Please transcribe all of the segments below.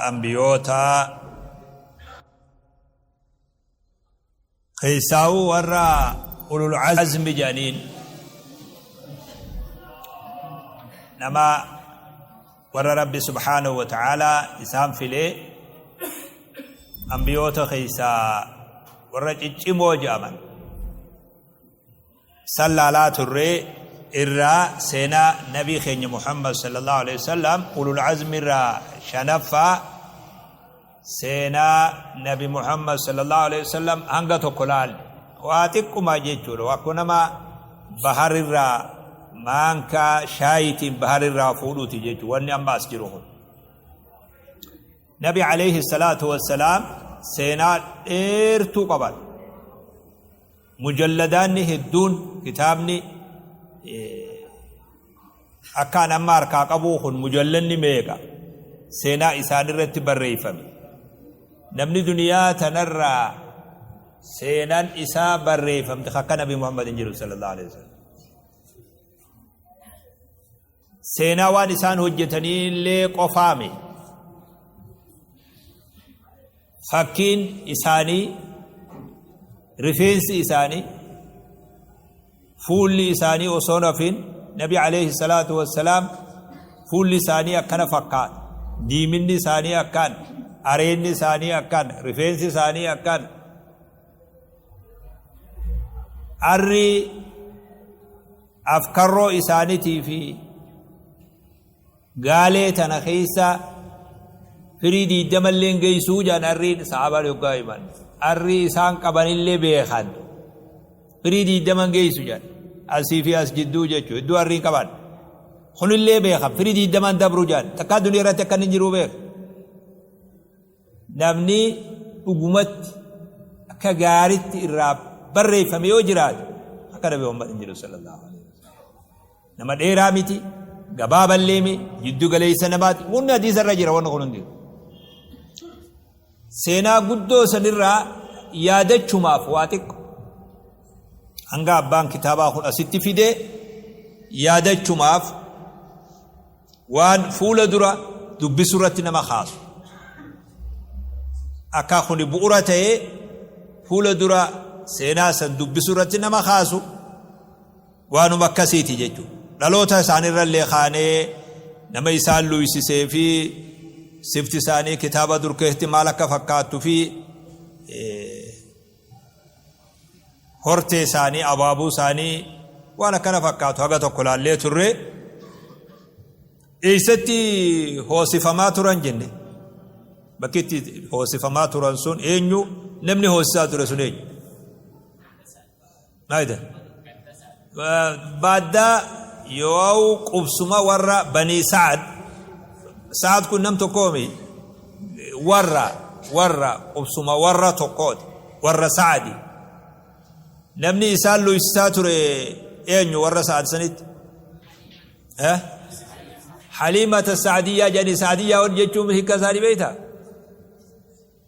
Ambiyootaa keessaawuu warra ulul azmi jedhaniin nama warra Rabbi subhaanahu wa ta'aalaa isaan filee ambiyoota keessaa warra ciccimoo jedhaman San laalaa turre irraa seenaa nabii keenya Muhammad sallallahu alaihi wasallam ulul azmi irraa shanaffaa seenaa nabi Muhammad sallallahu alaihi wasallam hanga tokko laalle waa xiqquma jechuudha wakku nama baharirraa maankaa shaayitiin baharirraa fuudhuuti jechuudha wanni amma as jiru kun. Nabi alayhi salaatu wassalaam seenaa dheertuu qaban. Mujalladaanni hedduun kitaabni akkaan amma harkaa qabuu kun mujallanni meeqa seenaa isaanirratti barreeffame. Namni duniyaa tanarraa seenaan isaa barreeffamte akka Nabi Muhammad hin jiru sallallahu alaihi wasallam. Seenaa waan isaan hojjetanii illee qofaame. Fakkiin isaanii, rifeensi isaanii, fuulli isaanii osoo hin hafin Nabi alayhi salaatu wassalaam fuulli isaanii akkana fakkaata. Diiminni isaanii akkaan, areenni isaanii akkaan, rifeensi isaanii akkaan. Arri afkarroo isaaniitii fi Gaalee tana keessa firii diiddamallee hin geessuu jedhan arriin sahaabaan yoggaa himan. Arrii isaan qabanillee beekan. Firii diiddama hin geessu jedhan. Asii fi as jidduu jechuudha. Iddoo arriin qaban. Kunillee beekan. Firii diiddamaan dabru jedhan. Takkaa duniyaa irratti akka inni hin jiruu beeka. Namni dhugumatti akka gaaritti irraa barreeffame yoo jiraate akka Nabi Muhammad hin jiru sallallahu alaihi wasallam. Nama dheeraa miti, gabaaballee mi, jiddu galeessa namaati. Hunni hadiisa irra jira wanni kun hundi. Seenaa guddoo sanirraa yaadachumaaf waa xiqqo. Hanga abbaan kitaabaa kun asitti fide yaadachumaaf waan fuula dura dubbisu irratti nama kaasu. Akka kuni bu'ura ta'ee fuula dura seenaa san dubbisu irratti nama kaasu. Waanuma akkasiiti jechuudha. Dhaloota isaaniirrallee kaanee nama isaan luysisee fi sifti isaanii kitaaba dur keessatti maal akka fakkaattu fi hortee isaanii abaabuu isaanii waan akkana fakkaatu haga tokko laallee turre. Eessatti hoosifamaa turan jenne? Bakki itti hoosifamaa turan sun eenyu? Namni hoosisaa ture sun eenyu? Maayita? Baaddaa yoo qubsuma warra Banii Sa'ad. Sa'ad kun nam tokkoomi. Warra warra qubsuma warra tokkooti. Warra Sa'adi. Namni isaan luysisaa ture eenyu warra Sa'ad sanitti? Eh? Haliimata Sa'adiyyaa jedhanii Sa'adiyyaa jechuun hiika isaanii beektaa?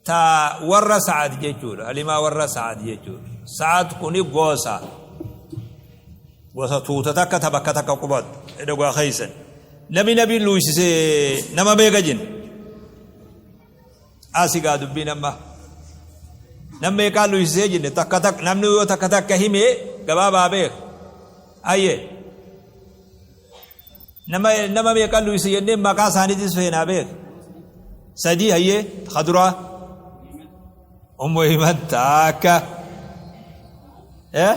Ta warra Sa'ad jechuudha. Halimaa warra Sa'ad jechuudha. Sa'ad kuni gosa. Gosa tuuta takka ta bakka takka qubatu. Dhugaa keessan. Namni nabiin luuysise nama meeqa jenna? Asi gaa dubbiin amma. Nam meeqaa luuysisee jenne takka takka namni yoo takka takka hime gabaabaa beeka. Ayyee. Nama nama meeqa luyse jennee maqaa isaaniitis feenaa beek. Sadii hayyee ka duraa. Ummu Himan takka. Eh?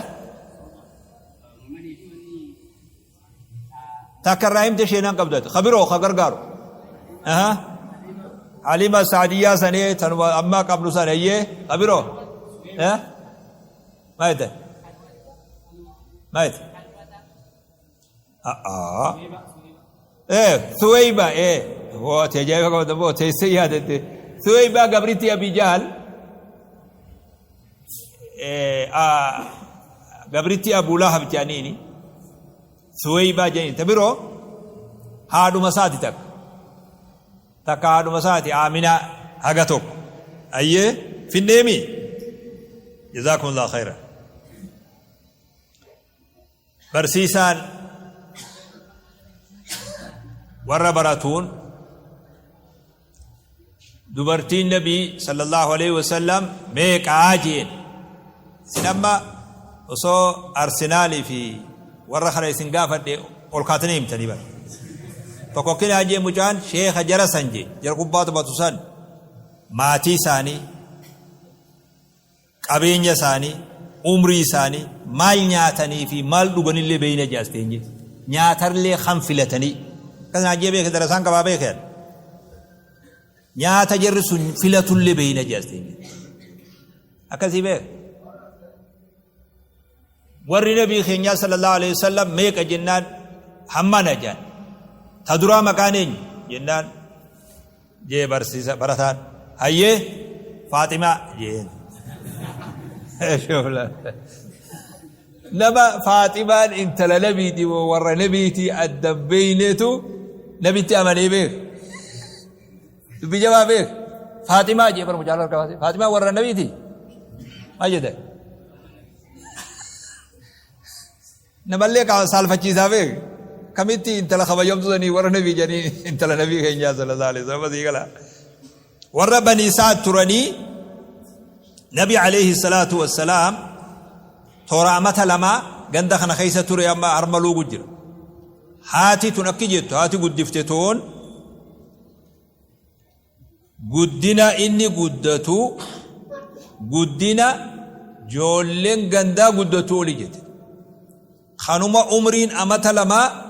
Takka irraa himte isheenaan qabdu ati. Ka biroo ka gargaaru. Aha. Halima Saadiyyaa sanii tanuma ammaa qabnu san hayyee ka biroo. Eh? Maal jette? Maal jette? Ee Suweyba ee hoo ati ajaa'iba qabda boo teessee yaadatte Suweyba gabritti Abi Jahl gabritti Abu Lahab jedhaniini Suweyba jedhaniin ta biroo haadhuma isaati takka takka haadhuma isaati Aaminaa haga tokko ayyee finneemi jazaakumullahu khayran. Barsiisaan warra baratuun Dubartiin Nabii sallallahu alaihi wasallam meeqaa jeen? Isin amma osoo Arsenaalii fi warra kana isin gaafadhe ol kaatanii himtanii bara. Tokko kinaa jee mucaan sheekha jara san jee, jara kubbaa taphatu san, maatii isaanii, qabeenya isaanii, umrii isaanii, maal nyaatanii fi maal dhuganillee beeyna jee as teenye. Nyaatallee kan filatanii. Akkas jee beeke, darasaan qabaa beeke. Nyaata jarri sun filatullee beeyna jee as teenye. Akkasii beeka. Warri Nabii keenyaa sallallahu alaihi wasallam meeqa jennaan, hammana jaan. Ta duraa maqaan eenyu jennaan jee barsiisa barataan. Hayyee, Faaximaa jeen. Nama Faaximaan intala nabiiti moo warra nabiitii adda beeynetu nabitti amanee beeka. Dubbii jabaa beeka. Faaximaa jee bara mucaan harka baasee. Faaximaa warra nabiiti. Maal jedhan? Namallee saalfachiisaa beek. Kamitti intala kabajamtuu sanii warra nabii jedhanii intala nabii keenyaa sallallahu alaihi wasallam asii gala. Warra Banii Sa'ad turanii, Nabi alayhi salaatu wassalaam toora amata 2 ganda kana keessa ture, amma harma luugu jira. Haati tun akki jettu, haati guddifte tun guddina inni guddatu guddina joolleen gandaa guddatu oli jette. Kanuma umriin amata 2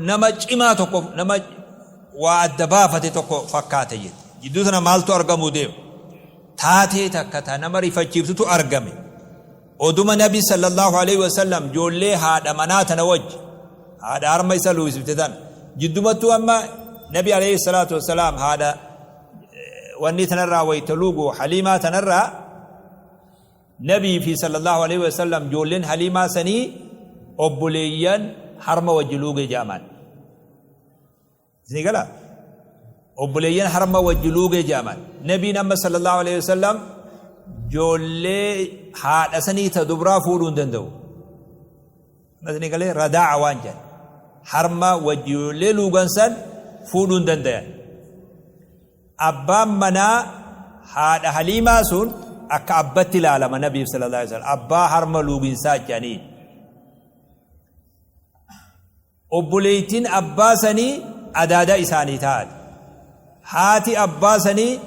nama cimaa tokko, nama waa adda baafate tokko fakkaate jette. Jidduu tana maaltu argamuu deema? Taatee takka ta nama rifachiiftutu argame. Oduma Nabi sallallahu alaihi wasallam joollee haadha manaa tana wajji, haadha harma isa luuysifte tana jiddumattuu, amma Nabi alayhi salaatu wassalaam haadha wanni tanarraa wayta luugu, Haliimaa tanarraa, Nabii fi sallallahu alaihi wasallam joolleen Haliimaa sanii obboleeyyan harma wajji luuge jedhaman. Isinii galaa? Obboleeyyan harma wajji luugee jedhaman. Nabiin amma sallallahu alaihi wasallam joollee haadha sanii ta dubraa fuudhuu hin danda'u. Amma isinii galee, radaa'a waan jedhan. Harma wajji ijoollee luugan san fuudhuu hin dandayan. Abbaan manaa haadha Haliimaa sun akka abbatti ilaalama Nabiif sallallahu alaihi wasallam. Abbaa harma luuginsaa jedhaniin. Obboleeytiin abbaa sanii adaadaa isaanii taati. Haati abbaa sanii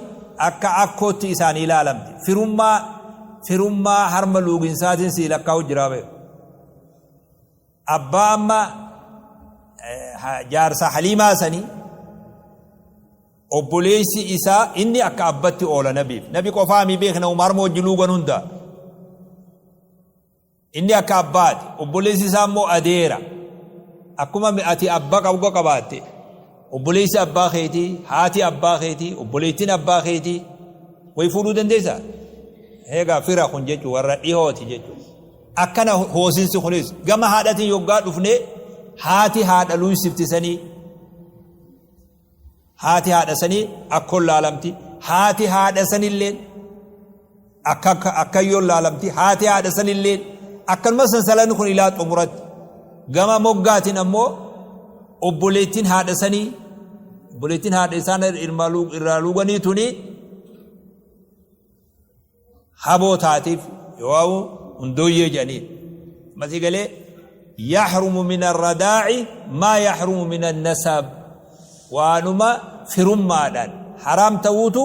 akka akkootti isaanii laalamti. Firummaa firummaa harma luuginsaatiin sii lakkaa'u jiraa beeku. Abbaa amma jaarsa Haliimaa sanii obboleessi isaa inni akka abbatti oola nabiif. Nabi qofaa mi beekna, harma wajji luugan hunda. Inni akka abbaati. Obboleessi isaa immoo adeera. Akkuma ati abba qabga qabaatte, obboleessi abbaa keetii, haati abbaa keetii, obboleettiin abbaa keetii wayi fuudhuu dandeessaa? Egaa fira kun jechuun warra dhihooti jechuudha. Akkana hoosinsi kunis gama haadhatiin yoggaa dhufnee, haati haadha luysifti sanii, haati haadha sanii akkoon laalamti, haati haadha sanilleen akka akkayyoon laalamti, haati haadha sanilleen akkanuma sansalanni kun ilaa xumuratti. Gama moggaatiin ammoo obboleettiin haadha sanii, obboleettiin haadha isaan irraa luuganii tuni haboo taatiif yoo hundooyyee jedhanii masii galee. Yaxrumu min arradaa'i maa yaxrumu min annasab, waanuma firummaadhaan haraam ta'uutu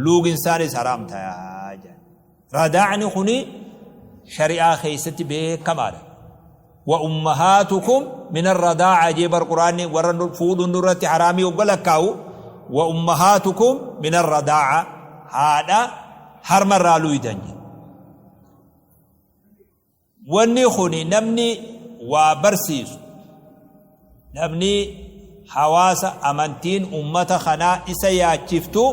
luuginsaanis haraam ta'a jedhan. Radaa'ni kuni shari'aa keessatti beekamaadha. Wa ummahaatukum min arradaa'a jee bar Qur'aanni, warra fuudhuun nurratti haraamii hogga lakkaa'u, wa ummahaatukum min arradaa'a, haadha harma irraa luuydan jedhe. Wanni kuni namni waa barsiisu, namni hawaasa amantiin ummata kanaa isa yaachiftu,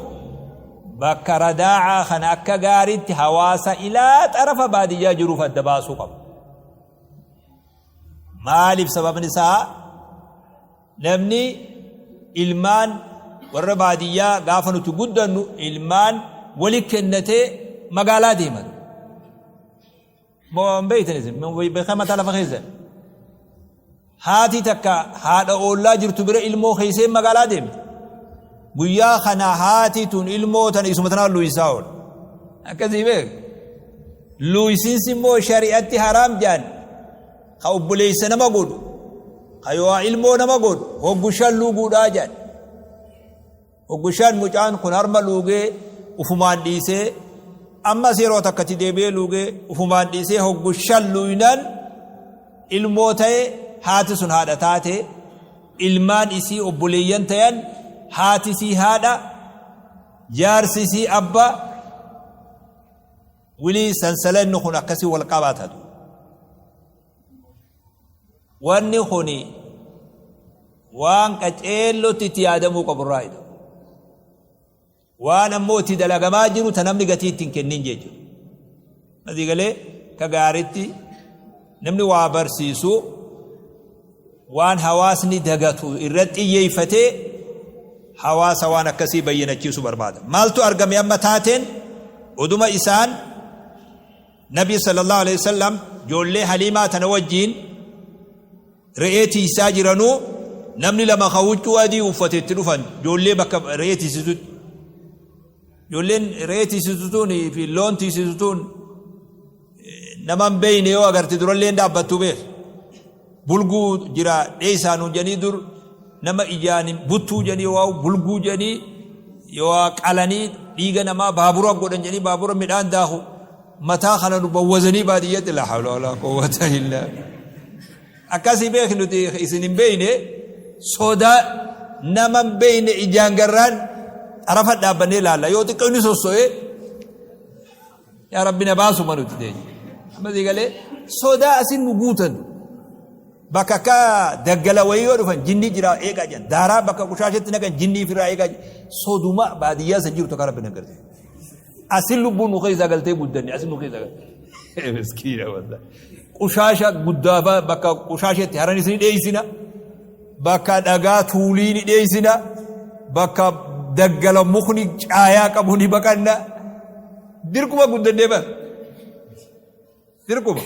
bakka radaa'aa kana akka gaariitti hawaasa ilaa xarafa baadiyyaa jiruuf adda baasuu qaba. Maaliif? Sababni isaa namni ilmaan warra baadiyyaa gaafa nuti guddannu ilmaan wali kennatee magaalaa deeman. Moo hin beektan isin beekaa mataa lafa keessan. Haati takka haadha oollaa jirtu bira ilmoo keessee magaalaa deemte. Guyyaa kana haati tun ilmoo tana isuma tanaan luuysaa oola. Akkasii beek. Luuysiinsi immoo shari'atti haraam jaan. Ka obboleessa nama godhu. Ka yoo ilmoo nama godhu hoggu shan luuguudhaa jaan. Hoggu shan mucaan kun harma luugee ufumaan dhiisee ammas yeroo takkatti deebi'ee luugee ufumaan dhiisee hoggu shan luuynaan ilmoo ta'e haati sun haadha taate ilmaan isii obboleeyyan tayan haati isii haadha jaarsi isii abba wilii sansalanni kun akkasii wal qabaatatu. Wanni kun waan qaceellotti itti yaadamuu qabu irraa jedhu. Waan ammoo itti dalagamaa jiru ta namni gatii itti hin kennin jechuudha. Asii galee ka gaaritti namni waa barsiisu waan hawaasni dagatu irratti xiyyeeffatee hawaasa waan akkasii bayyanachiisu barbaada. Maaltu argame amma taateen oduma isaan Nabi sallallahu alaihi wasallam ijoollee Haliimaa tana wajjiin re'ee tiisaa jiranuu namni lama ka huccuu adii uffate itti dhufan ijoollee bakka re'ee tiisitutti. Ijoolleen re'ee tiisitu tun fi loon tiisitu tun nama hin beeyne yoo agarte durallee hin dhaabbattu beek. Bulguu jira dheessaa nuun jedhanii dur nama ijaan buttuu jedhanii waa bulguu jedhanii yoo qalanii dhiiga namaa baabura godhan jedhanii baabura midhaan daaku mataa kana nu bawwazanii baadiyyatti la hawla wala quwwata illa akkasii beek nuti isin hin beeyne sodaa nama hin beeyne ijaan garraan xarafa dhaabbannee laalla yoo xiqqoo inni sosso'ee Yaa Rabbi na baasuma nuti teenya. Amma sii galee sodaa asin nu guutan. Bakka akka daggala wayii yoo dhufan jinni jira eegaa jiran. Daaraa bakka qushaashetti naqan jinni ofirraa eegaa jiran. Soduma baadiyyaa san jirtu akka Rabbi na gartee. Asin lubbuun nu keessaa galtee guddanne asin nu keessaa galtee. Miskiina wallah. Qushaasha guddaa bakka qushaashetti haranis ni dheeysina. Bakka dhagaa tuulii ni dheeysina. Bakka daggala mukni caayaa qabu ni baqanna. Dirquma guddannee bar. Dirquma.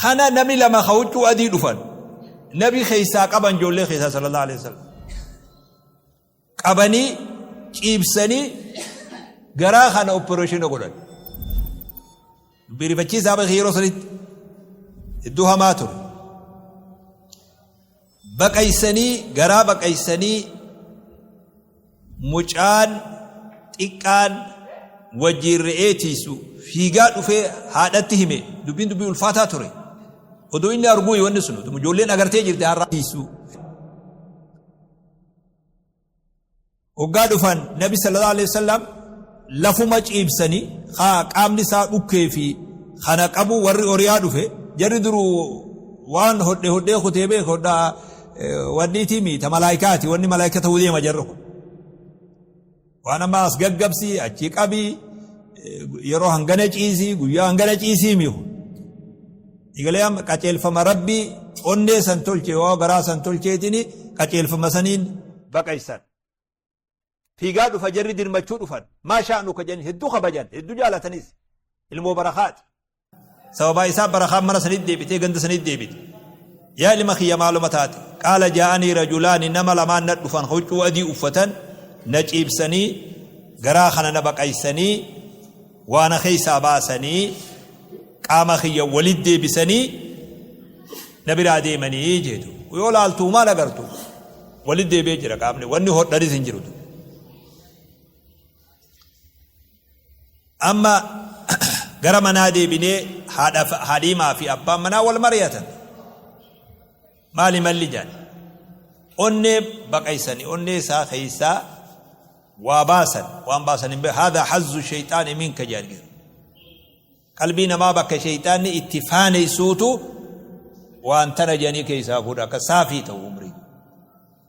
Kana nami lama ka huccuu adii dhufan. Nabi keessaa qaban ijoollee keessaa sallallahu alaihi wasallam. Qabanii ciibsanii garaa kana opereeshina godhan. Dubbii rifachiisaa bakki yeroo sanitti hedduu hamaa ture. Baqaysanii garaa baqaysanii mucaan xiqqaan wajjiin re'ee tiisu fiigaa dhufee haadhatti hime dubbiin dubbii ulfaataa ture. Oduu inni arguu wanni sun ijoolleen agartee jirti har'a tiisu. Hoggaa dhufan Nabi sallallahu alaihi wasallam lafuma ciibsanii haa qaamni isaa dhukkee fi kana qabu warri oriyaa dhufe jarri duru waan hodhe hodhee kutee beek hodhaa wanniitii mi ta malaayikaati wanni malaayika ta'uu deema jarri kun. Waan amma as gaggabsii achi qabii yeroo hangana ciisii guyyaa hangana ciisii mi kun. Egalee amma qaceelfama Rabbii onnee san tolche yoo garaa san tolcheetini qaceelfama saniin baqaysan. Fiigaa dhufa jarri dirmachuu dhufan. Maa sha'nuka jedhanii hedduu kabajan hedduu jaalatanis ilmoo barakaati. Sababaa isaa barakaan mana sanitti deebitee ganda sanitti deebite. Yaa ilma kiyya maaluma taate? Qaala jaa'anii rajulaani nama lamaan na dhufan huccuu adii uffatan na ciibsanii garaa kana na baqaysanii waa na keessaa baasanii qaama kiyya walit deebisanii na biraa deemanii jeetu. Yoo laaltu maal agartu? Walit deebi'ee jira qaamni wanni hodhanis hin jiru. Amma gara manaa deebinee haadha haliimaa fi abbaan manaa wal mari'atan. Maali malli jedhan. Onnee baqaysanii onnee isaa keessaa waa baasan waan baasan hin beeku haadha hazzu shayxaani minka jedhan. Qalbii namaa bakka shayxaanni itti faaneysuutu waan tana jedhanii keessaa fuudha akka saafii ta'u umrii.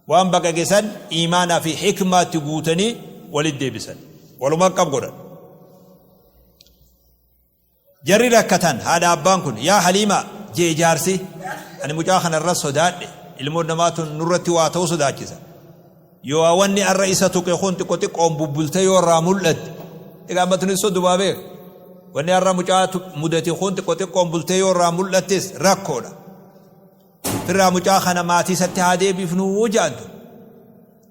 Waan baqaqe san iimaanaa fi hikmaatti guutanii walitti deebisan. Waluma qab godhan. Jarri rakkatan haadha abbaan kun yaa Haliimaa jee jaarsi ani mucaa kana irra sodaadhe ilmoon namaa tun nurratti waa ta'uu sodaachisa. Yoo wanni arra isa tuqe kun xiqqo xiqqoon bubbulte yoo irraa mul'atte egaa amma tunis sodumaa beek. Wanni arra mucaa mudate kun xiqqo xiqqoon bultee yoo irraa mul'attes rakkoodha. Firraa mucaa kana maatii isatti haa deebifnuu ja'antu.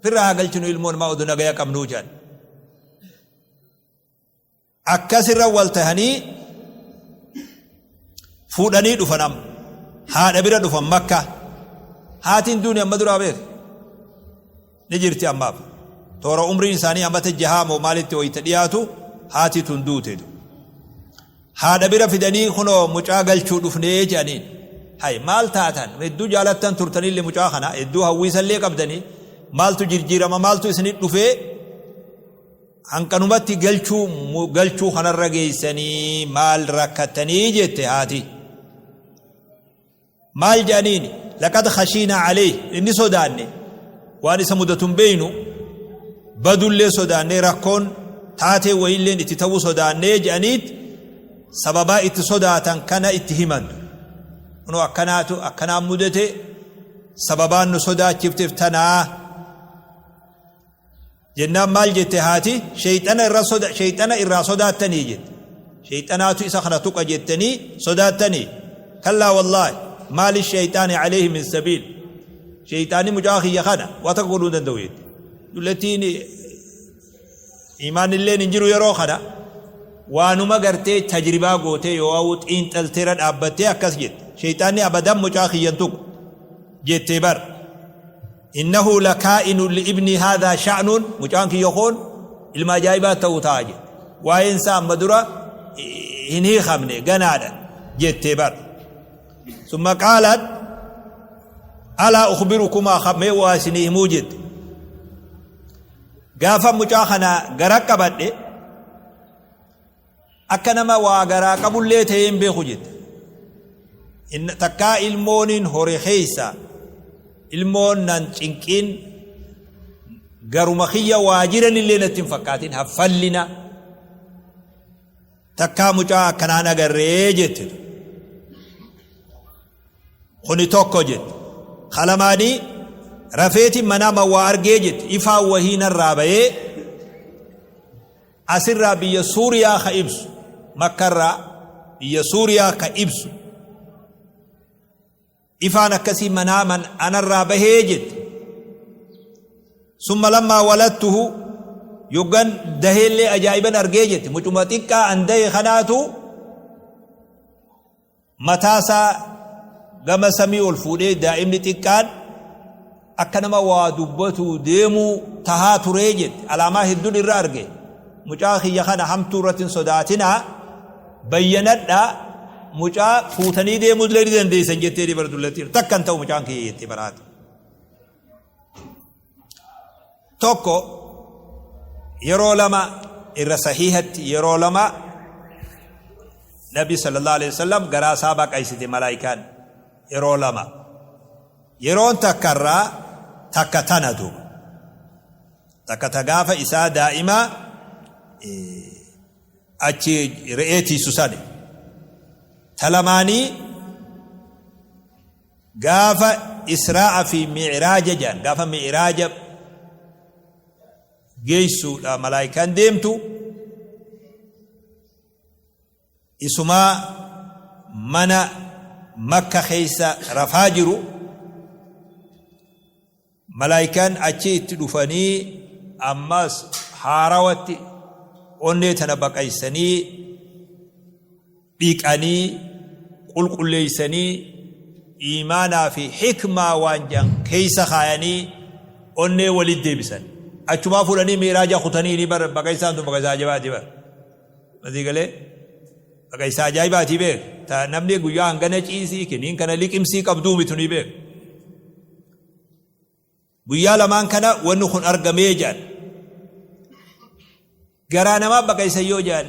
Firra haa galchinu ilmoo namaa oduu nagaya qabnuu jedhan. Akkasirra wal tahanii fuudhanii dhufan amma. Haadha bira dhufan Makka. Haatiin duuni amma duraa beek. Ni jirti ammaaf. Toora umriin isaanii amata jahaa moo maalitti wayita dhiyaatu haati tun duute. Haadha bira fidanii kunoo mucaa galchuu dhufnee jedhaniin. Hay maal taatan hedduu jaalattan turtanillee mucaa kana hedduu hawwiisallee qabdanii maaltu jirjiirama maaltu isinit dhufee hanqanumatti galchuu galchuu kanarra geessanii maal rakkattanii jette haati. Maal jedhaniini laqad khashiinaa alayhi inni sodaanne waan isa mudatu hin beeynu badullee sodaannee rakkoon taatee wayiilleen itti ta'uu sodaannee jedhaniit sababaa itti sodaatan kana itti himan. Kunoo akkanaatu akkanaan mudate sababaan nu sodaachifteef tanaa. Jennaan maal jette haati? Sheyxana irra soda sheyxana irraa sodaattanii jette. Sheyxanaatu isa kana tuqa jettanii sodaattanii? Kallaa wallaahi maa lisheyxaani alayhi min sabiil. Sheyxaanni mucaa kiyya kana waa takka godhuu hin danda'u jette. Dullattiin imaanilleen hin jiru yeroo kana waanuma gartee tajribaa gootee yoo xiinxalteera dhaabbattee akkas jette. Sheyxaanni abadan mucaa kiyya hin tuqu jettee bar. Innahu lakaa'inun li'ibnii haadhaa sha'nun, mucaan kiyya kun ilma ajaa'ibaa ta'uu ta'a jette. Waa'een isaa amma dura hin hiikamne ganaadha jettee bar. Summa qaalat alaa ukhbirukumaa mee waa isinii himuu jette. Gaafa mucaa kana gara qabadhe Akka nama waa garaa qabullee ta'ee hin beeku jette. Takkaa ilmooniin hore keessa ilmoon nan cinqiin garuma kiyya waa jiranillee natti hin fakkaatin haffallina takkaa mucaa akkanaan agarree jette. Kuni tokko jette. Kalamaanii rafeetiin manaa mawwaa argee jette ifaan wahii narraa bahee Asirraa biyya Suuriyaa ka ibsu, Makkarraa biyya Suuriyaa ka ibsu ifaan akkasii manaaman anarraa bahee jette. Summa lammaa waladtuhu yoggan daheellee ajaa'iban argee jette. Mucuma xiqqaa an dahe kanaatu Mataasaa gama samii ol fuudhee daa'imni xiqqaan akka nama waa dubbatuu deemuu tahaa turee jette. Alaamaa hedduun irra arge. Mucaa kiyya kana hamtuu irratti hin sodaatinaa, bayyanadhaa, mucaa fuutanii deemuullee ni dandeessan jettee bara dullattiin. Takka hin ta'u mucaan kiyya jettee baraate. Tokko yeroo lama irra sahiihatti yeroo lama Nabi sallallahu alaihi wasallam garaa isaa baqaysite malaayikaan yeroo lama. Yeroon takka irraa takka tana duuba. Takka ta gaafa isaa daa'imaa achi re'ee tiisu sani. Ta lamaanii Gaafa Israa'a fi Mi'raaja jedhan, gaafa Mi'raaja geessuudha malaayikaan deemtu, isumaa mana Makka keessa rafaa jiru, malaayikaan achi itti dhufanii ammas haarawatti onnee tana baqaysanii dhiqanii qulqulleeysanii iimaanaa fi hikmaa waan jedhan keeysa kaayanii onnee walit deebisan. Achumaa fuudhanii mi'raaja kutaniini bar baqaysaan tun baqaysaa ajabaati bar. Masii galee baqaysaa ajaa'ibaatii beek. Ta namni guyyaa hangana ciisii kiniin kana liqimsii qabduu mitu ni beek. Guyyaa lamaan kana wanni kun argamee jedhan. Garaa namaa baqaysan yoo jedhan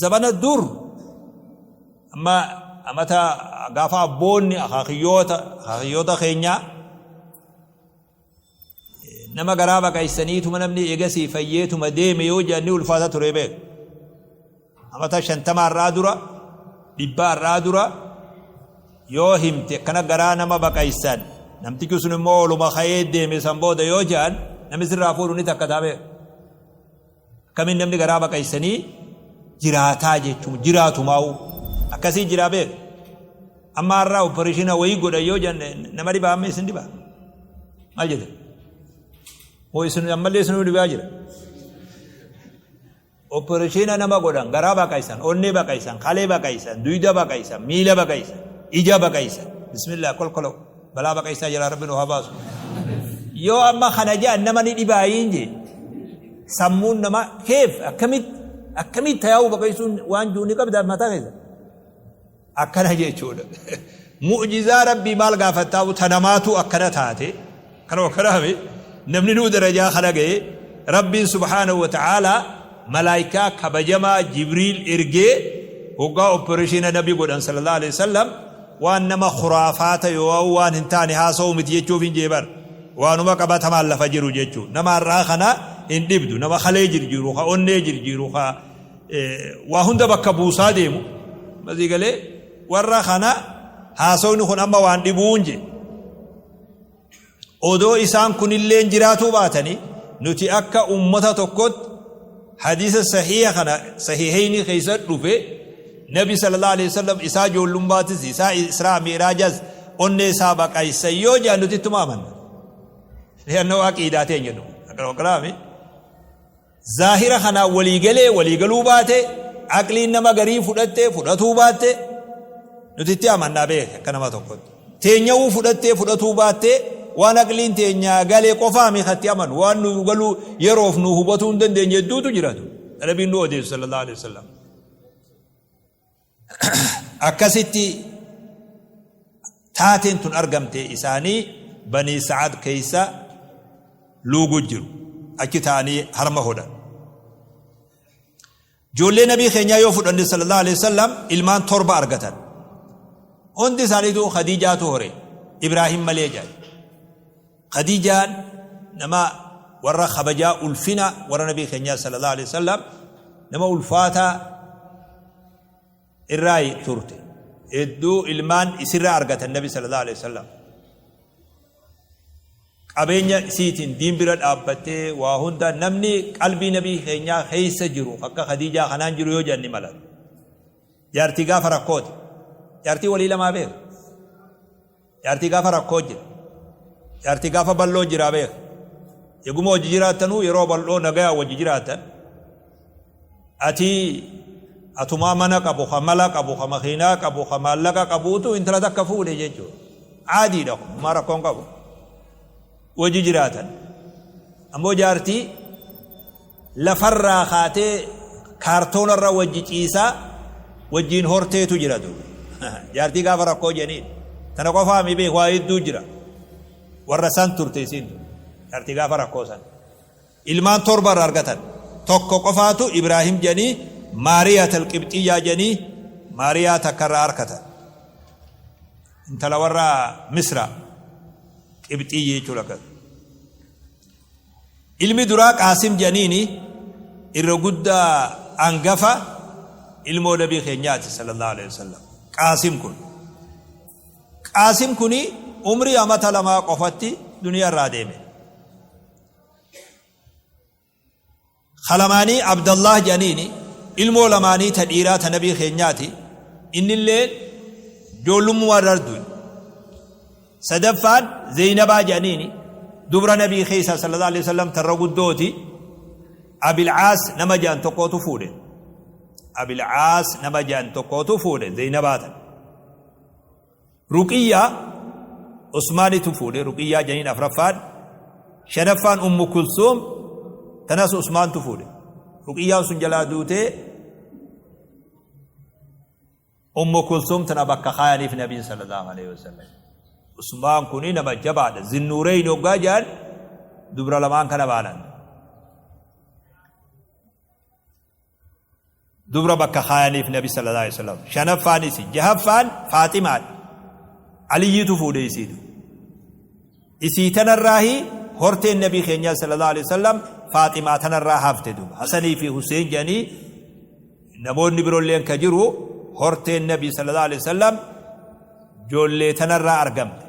zabana dur amma amata gaafa abboonni akaakiyyoota akaakiyyoota keenyaa nama garaa baqaysaniituma namni eegasii fayyeetuma deeme yoo jedhan ni ulfaata ture beek. Amata 50 irraa dura 100 irraa dura yoo himte akkana garaa nama baqaysan namtichi sun immoo oluma ka'ee deeme san booda yoo jedhan namni sirraa fuudhu ni takkataa beek. Akkamiin namni garaa baqaysanii jiraataa jechuun jiraatumaa'u akkasii jiraa beek. Amma har'aa opereeshina wayii godhan yoo jedhan nama dhibaa amma isin dhibaa maal jedhan? Moo isin ammallee isinuu dhibaa jira. Opereeshina nama godhan garaa baqaysan, onnee baqaysan, kalee baqaysan, duyda baqaysan, miila baqaysan, ija baqaysan. Bismillah kolkolo balaa baqaysaa jalaa rabbi nu haa baasu. Yoo amma kana jedhan nama ni dhibaayiin jee. Sammuun nama keef akkamitti akkamitti tayaa'uu baqaysuun waan jiru ni qabda mataa keessa. Akkana jechuudha. Mu'jizaa Rabbii maal gaafattaa ta namaatu akkana taate kanuma kanaami namni nuu darajaa kana ga'e Rabbiin subhaanahu wa ta'aalaa malaayikaa kabajamaa Jibriil ergee hoggaa opereeshina nabi godhan sallallahu alaihi wasallam waan nama khuraafaata yoo waan hin taane haasa'u miti jechuuf hin jeebar waanuma qabatamaan lafa jiru jechuu nama har'aa kana hin dhibdu nama kalee jirjiiru ka onnee jirjiiru ka waa hunda bakka buusaa deemu masii galee warra kana haasawni kun amma waan dhibuun je odoo isaan kunilleen jiraatuu baatanii nuti akka ummata tokkotti hadiisa sahiha kana sahihayni keessa dhufe nabi sallallahu alaihi wasallam isaa ijoollummaattis isaa israa mi'raajas onnee isaa baqaysa yoo jedhan nuti ittuma amanna. Li'annoo aqiidaa teenya nu. Akkana Zaahira kanaan walii galee walii galuu baate, aqliin nama garii fudhattee fudhatuu baatte, nuti itti amannaa beeki akka nama tokkotti. Teenyawuu fudhattee fudhatuu baattee waan aqliin teenyaa galee qofaa mi katti amanu waan nu galuu yeroof nu hubatuu hin dandeenye hedduutu jiratu. Nabiin nu odeessu sallallahu alaihi wasallam. Akkasitti taateen tun argamte isaanii Banii Sa'ad keessa luugu jiru. Achi ta'anii harma hodhan. Ijoollee nabii keenyaa yoo fudhanne sallallahu alaihi wasallam ilmaan torba argatan. Hundi isaaniitu Khadiijaatu hore. Ibraahim malee jedhan. Khadiijaan nama warra kabajaa ulfina warra nabii keenyaa sallallahu alaihi wasallam nama ulfaataa irraa turte. Hedduu ilmaan isirraa argatan nabi sallallahu alaihi wasallam. Qabeenya isiitiin diin bira dhaabbattee waa hunda namni qalbii nabii keenyaa keessa jiru akka Khadiijaa kanaan jiru yoo jedhan ni mala. Jaartii gaafa rakkooti. Jaartii walii lamaa beeka. Jaartii gaafa rakkoo jira. Jaartii gaafa bal'oo jira beeka. Eeguma hojii jiraattanuu yeroo bal'oo nagayaa wajji jiraattan ati atumaa mana qabu ka mala qabu ka makiinaa qabu ka maallaqa qabuutu intala takka fuudhe jechuudha. Caadiidha kun homaa rakkoon qabu. Wajji jiraatan. Ammoo jaartii lafarraa kaatee kaartoonarra wajji ciisaa wajjiin horteetu jira duuba. Jaartii gaafa rakkoo jedhaniin. Tana qofaa mi beeku waa hedduu jira. Warra san turte isiin tun. Jaartii gaafa rakkoo san. Ilmaan torba irra argatan. Tokko qofaatu Ibraahim jedhanii Maariyaa talqibxiyyaa jedhanii Maariyaa takka irraa argatan. Intala warra Misra Qibxiyyi jechuudha akkas. Ilmi duraa Qaasim jedhaniini irra guddaa angafa ilmoo nabii keenyaati sallallahu alaihi wasallam. Qaasim kun. Qaasim kuni umrii amata lamaa qofatti duniyaa irraa deeme. Ka lamaanii Abdallaah jedhaniini ilmoo lamaanii ta dhiiraa ta nabii keenyaati innilleen joollummumaa irra du'e. Sadaffaan Zeynabaa jedhaniini dubra nabii keessa sallallahu alaihi wasallam tarra guddooti Abil Aas nama jedhan tokkootu fuudhe. Abil Aas nama jedhan tokkootu fuudhe Zeynabaa tan. Ruqiyyaa Usmaanitu fuudhe Ruqiyyaa jedhaniin afraffaan shanaffaan Ummu Kulsuum tanas Usmaantu fuudhe. Ruqiyyaan sun jalaa duutee Ummu Kulsuum tana bakka kaayaniif Nabiin sallallahu alaihi wasallam. Usmaan kuni nama jabaadha. Zinnuureyn hoggaa jedhan dubra lamaan kana baanan. Dubra bakka kaayaniif Nabi sallallahu alaihi wasallam. Shanaffaan isi. Jahaffaan Faaximaadha. Aliyyiitu fuudhe isiitu. Isii tanarraahi horteen Nabii keenyaa sallallahu alaihi wasallam Faaximaa tanarraa hafte duuba. Hasanii fi Huseen jedhanii namoonni biroolleen ka jiru horteen Nabii sallallahu alaihi wasallam joollee tanarraa argamte.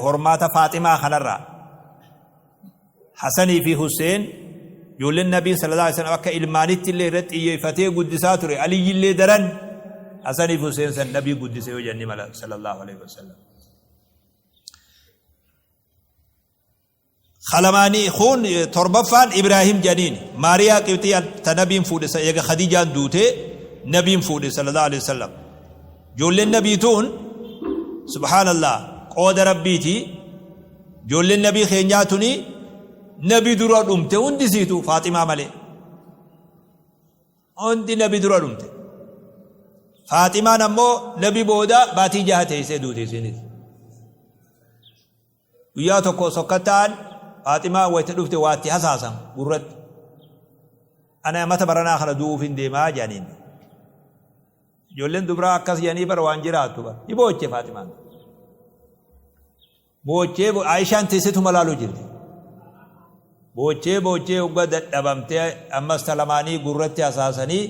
Hormaata Faaximaa kanarraa. Hasanii fi Huseen ijoolleen Nabiin sallallahu alaihi wasallam akka ilmaanitti illee irratti xiyyeeffatee guddisaa ture. Aliyyi illee daran Hasanii fi Huseen san Nabii guddise yoo jenni mala sallallahu alaihi wasallam. Kalamaanii kun torbaffaan Ibraahim jedhaniin. Maariyaa Qibxii ta nabiin fuudhe, eega Khadiijaan duutee nabiin fuudhe sallallahu alaihi wasallam. Ijoolleen nabii tuun, subhaanallah, qooda rabbiiti. Ijoolleen nabii keenyaa tuni nabi dura dhumte hundisiitu, Faaximaa malee. Hundi nabi dura dhumte. Faaximaan ammoo nabi booda baatii 6 teessee duute isiinis. Guyyaa tokko sokkattaan Faaximaa wayita dhufte waatti hasaasan gurratti. Ana mata baranaa kana du'uuf hin deemaa jedhaniin. Ijoolleen dubraa akkas jedhanii bara waan jiraattu bara. Ni booche Faaximaan. Boochee Aayishaan teessetuma laaluu jirti. Boochee boochee hogga dadhabamtee ammas talamaanii gurratti hasaasanii,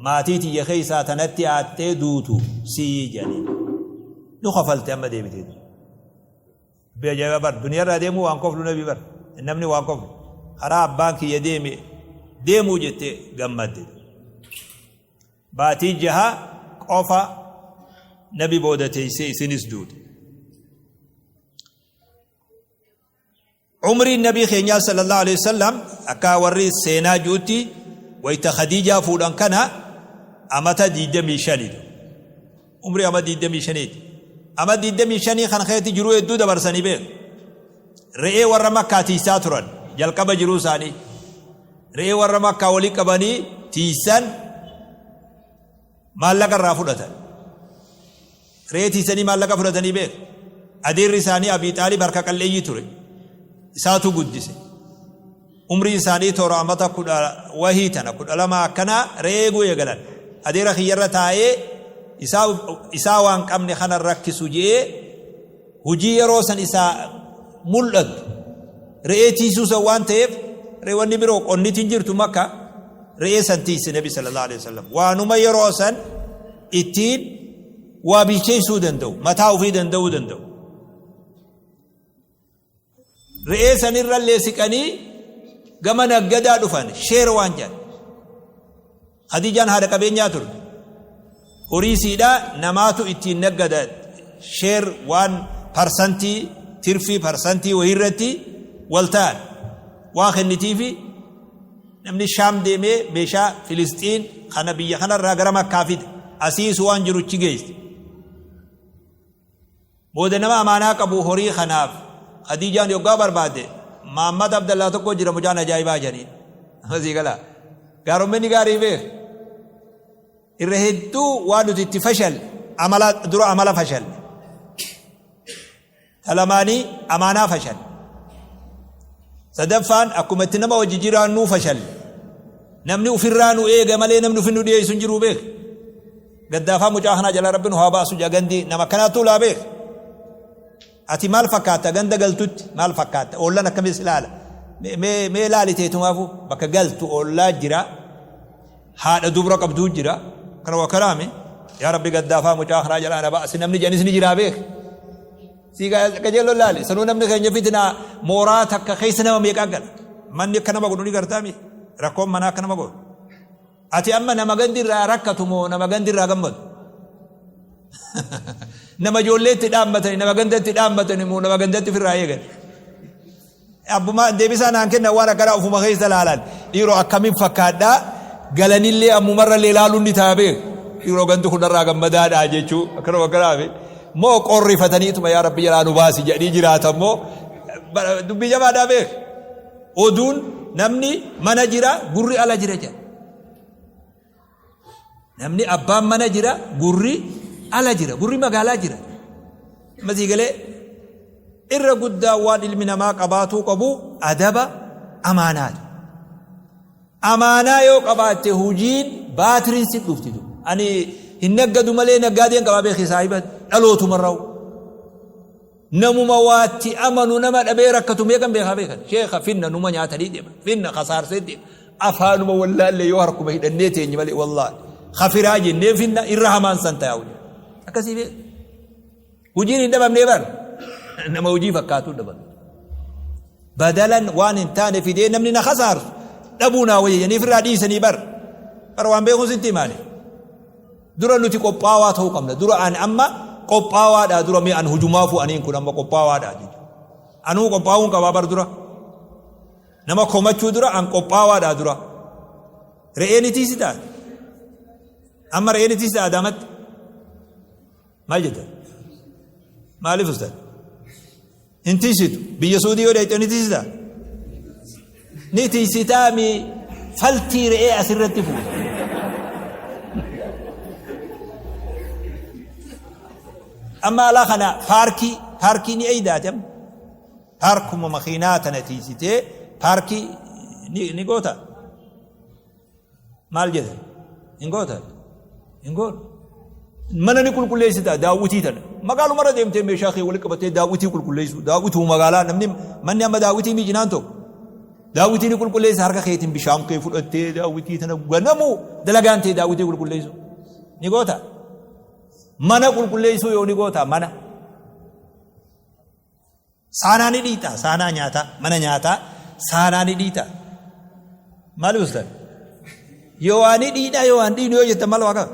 maatii tiyya keessaa tanatti aattee duutu sii jedhaniin. Nu kafalte amma deebitee. Dubbii ajaa'ibaa bar, duniyaarraa deemuu waan koflu nabi bar, namni waan koflu karaa abbaan kiyya deeme deemuu jettee gammadde. Baatii 6 qofa nabi booda teessee isinis duute. Umriin nabii keenyaa sallallahu alaihi wasallam akka warri seenaa juutti wayita Khadiijaa fuudhan kana amata 25. Umrii ama 25ti. Ama 25 kan keessatti jiruu hedduu dabarsanii beeku. Re'ee warra Makkaa tiisaa turan jalqaba jiruu isaanii. Re'ee warra Makkaa walii qabanii tiisan, maallaqa irraa fudhatan. Re'ee tiisanii maallaqa fudhatanii beeku. Adeerri isaanii Abii Xaalib harka qalleeyyii ture. Isaatu guddise. Umriin isaanii toora amata kudha wahii tana 12 akkanaa re'ee eeguu eegalan. Adeera kiyyarra taa'ee isaa waan qabne kana rakkisu je'ee hujii yeroo san isaa mul'attu re'ee tiisuu san waan ta'eef, re'eewwanni biroo qonniti hin jirtu Makka, re'ee san tiise Nabi sallallahu alaihi wasallam. Waanuma yeroo san ittiin waa bilcheessuu danda'u, mataa ofii danda'uu danda'u. Re'ee sanirrallee siqanii gama naggadaa dhufan, sheer waan jedhan. Khadiijaan haadha qabeenyaa turte. Horii siidhaa namaatu ittiin naggada, sheer waan parsantii, tirfii parsantii wahiirratti wal ta'an waa kennitiifi. Namni Shaam deemee meeshaa Filisxiin kana biyya kanarraa gara Makkaa fida. Asiis waan jiruchi geesse. Booda nama amaanaa qabu horii kanaaf Khadiijaan yoggaa barbaadde, Maammad Abdallaa tokko jira, mucaan ajaa'ibaa jedhaniin. Asii galaa. Gaaromminni gaarii beek. Irra hedduu waan nuti itti fashalle amala, dura amala fashalle. Talamaanii amaanaa fashalle. Sadaffaan akkuma itti nama wajji jiraannuu fashalle. Namni ofirraa nu eega malee namni ofin nu dhiyeessu hin jiru beek. Gaddaafaa mucaa kanaa jala rabbi nu haa baasu jaa gandi nama akkanaatu laa beek. Ati maal fakkaatta ganda galtutti, maal fakkaatta, oollan akkamis ilaala? Mee ilaali teetumaafu, bakka galtu oollaa jira, haadha dubra qabduu jira, kana waa karaami yaa rabbi gaddaafaa mucaa kanaa jalaa na baasi namni jedhanis ni jiraa beek. Sii qajeeloo laali, sanuu namni keenya fitinaa mooraa takka keessa nama meeqaa gala. Manni akka nama godhu ni gartaami, rakkoon manaa akka nama godhu. Ati amma nama gandi irraa rakkatu moo nama gandi irraa gammadu? Nama ijoollee itti dhaammatani, nama ganda itti dhaammatani moo nama gandatti ofirraa eegan? Abbuma deebisaa naan kenna, waan akkanaa ofuma keessa laalan. Dhiiroo akkamiin fakkaadhaa, galanillee ammumarrallee laaluun ni ta'a beeku. Dhiiroo gandi kunarraa gammadaadhaa jechuu akkanuma akkanaafi. Moo qorrifataniituma yaa rabbi jalaa nu baasi jedhanii jiraatan moo dubbii jabaadhaa beeku. Oduun namni mana jira, gurri ala jira jedha. Namni abbaan mana jira, gurri ala jira, gurri magaalaa jira. Masii galee irra guddaa waan ilmi namaa qabaatuu qabu adaba amaanaati. Amaanaa yoo qabaatte hujiin baatiriin si dhufti. Ani hin naggadu malee naggaadeen qabaa beekii saahiba dhalootumarraa'u. Namuma waatti amanu nama dhabee rakkatu meeqan beekaa beekan. Sheekha finna numa nyaatanii deema. Finna kasaarsee deema. Afaanuma wallaallee yoo harkuma hidhannee teenye malee wallaahi. Kafiraa jennee finna irra hamaan san taa'u. Akkasii beeku. Hojiin hin dhabamnee bar. Nama hojii fakkaatuu dhaban. Badalan waan hin taane fidee namni na kasaarsu dhabuu naa wayya jedhanii ofirraa dhiisanii bar. Bar waan beekuun sitti himaani. Dura nuti qophaawaa ta'uu qabna. Dura ani amma qophaawaadha, dura mee an hujumaafu aniin kun amma qophaawaadha jechuudha. Anuu qophaa'uun qabaa bar dura. Nama komachuu dura an qophaawaadhaa dura. Re'ee ni tiisitaa? Amma re'ee ni tiisitaa Adaamatti? Maal jetta? Maaliif ustaad? Hin tiisitu. Biyya Suudii yoo dhayxe ni tiisitaa? Ni tiisitaa mi faltii re'ee asirratti fuute. Amma alaa kana paarkii paarkii ni eeydaate amma. Paarkuma makiinaa tana tiisitee paarkii ni goota. Maal jedhan? Hin gootan? Hin goonu. Mana ni qulqulleessita daawwitii tana. Magaalumarra deemtee meeshaa kee walitti qabattee daawwitii qulqulleessu. Daawwituu magaalaa namni manni amma daawwitii miijinaan tokko. Daawwitii ni qulqulleessa harka keetiin bishaan kee fudhattee daawwitii tana ganamuu dalagaan tee daawwitii qulqulleessu. Ni goota. Mana qulqulleessuu yoo ni goota mana. Saanaa ni dhiixa saanaa nyaataa mana nyaataa saanaa ni dhiixa. Maali ustad? Yoo waa ni dhiidha yoo waan dhiinu yoo jettan maal waa qaba?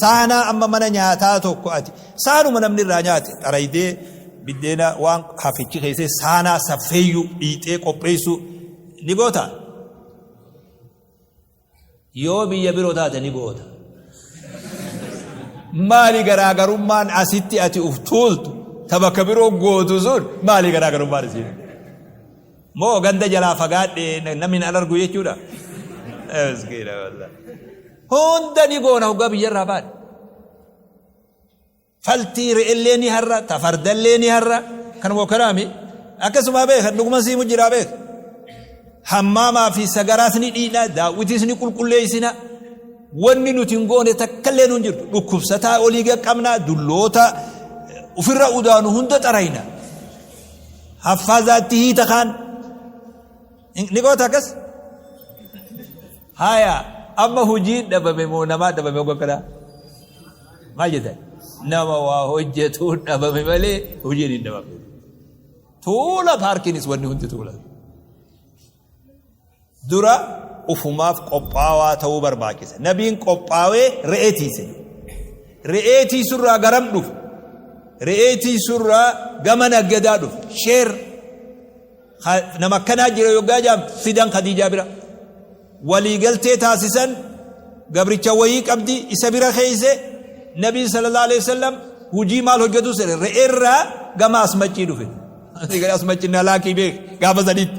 Saanaa amma mana nyaataa tokko ati saanuma namni irraa nyaate xaraydee biddeena waan hafichi keessee saanaa saffeeyyuu dhiixee qopheessuu ni goota. Yoo biyya biroo taate ni goota. Maali garaagarummaan asitti ati uf tuultu ta bakka biroo gootu sun maali garaagarummaan isii? Moo ganda jalaa fagaadhe namni na argu jechuudha? Miskiina wallahi. Hunda ni goona hoggaa biyyarraa baane. Faltii re'ellee ni harra, ta fardallee ni harra. Kanuma kanaami. Akkasuma beeka, dhuguma siimu jiraa beeka. Hammaamaa fi sagaraas ni dhiidha, daawwitiis ni qulqulleessina. Wanni nuti hin goone takkallee nu hin jirtu. Dhukkubsataa olii qaqqabna, dulloota ofirra udaanu hunda xarayna. Haffaazaatti hiita kaan. Ni goota akkas? Haya, amma hojiin dhabame moo namaa dhabame hogga akkanaa? Maal jettan? Nama waa hojjetu dhabame malee hojiin hin dhabamne. Tuula paarkiinis wanni hundi tuula. Dura ufumaaf qophaawaa ta'uu barbaachisa. Nabiin qophaawee re'ee tiise. Re'ee tiisurraa garam dhufe? Re'ee tiisurraa gama naggadaa dhufe. Sheer Nama akkanaa jira yoggaa jedhan fidan Khadiijaa bira. Waliigaltee taasisan gabricha wayii qabdi isa bira keeyse Nabiin sallallahu alaihi wasallam hujii maal hojjetu sere re'eerraa gama asmaccii dhufe. Asmacci na laakii beek gaafa sanitti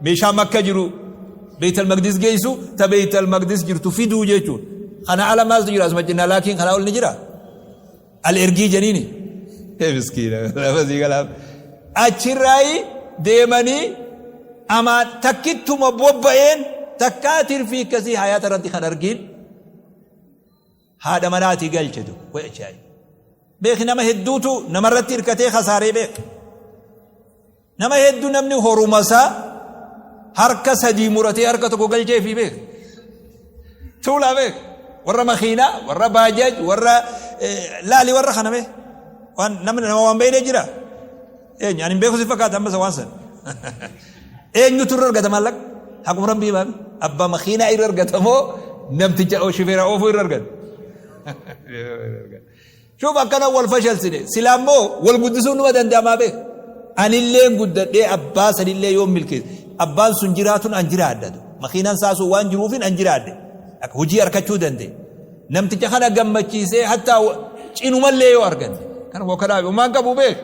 meeshaa makka jiru Beeytal Maqdis geessu ta Beeytal Maqdis jirtu fiduu jechuudha. Kana ala maaltu jira asmacci na laakiin kana ol ni jira. Al ergii jeniini. Ee miskiina lafa sii galaaf. Achirraayi deemanii amaa takkittuma bobba'een takkaa tirfii akkasii hayaata irratti kan argiin haadha manaatii galche tokko ajaa'iba. Beeki nama hedduutu namarratti hirkatee kasaaree beeka. Nama hedduu namni horumasaa harka sadii muratee harka tokko galcheefii beeka. Tuulaa beeka. Warra makiinaa, warra baajaaj, warra laali warra kana mee. Waan namni nama waan beekne jira. Eenyu ani hin beeku si fakkaata amma isa waan san. Eenyutu irra argata maallaqa? Haquma rabbii baame. Abbaa makiinaa irra argata moo namticha shifeera oofuu irra argata? Shuf akkana wal fashalsine. Silaa immoo wal guddisuun numa danda'amaa beek. Anilleen guddadhee abbaa sanillee yoon milkeesse. Abbaan sun jiraatun an jiraadha. Makiinaan isaa sun waan jiruufin an jiraadhe. Hojii harkachuu danda'e. Namticha kana gammachiisee hattaa cinumallee yoo arganne. Kana kanaaf homaan qabu beek.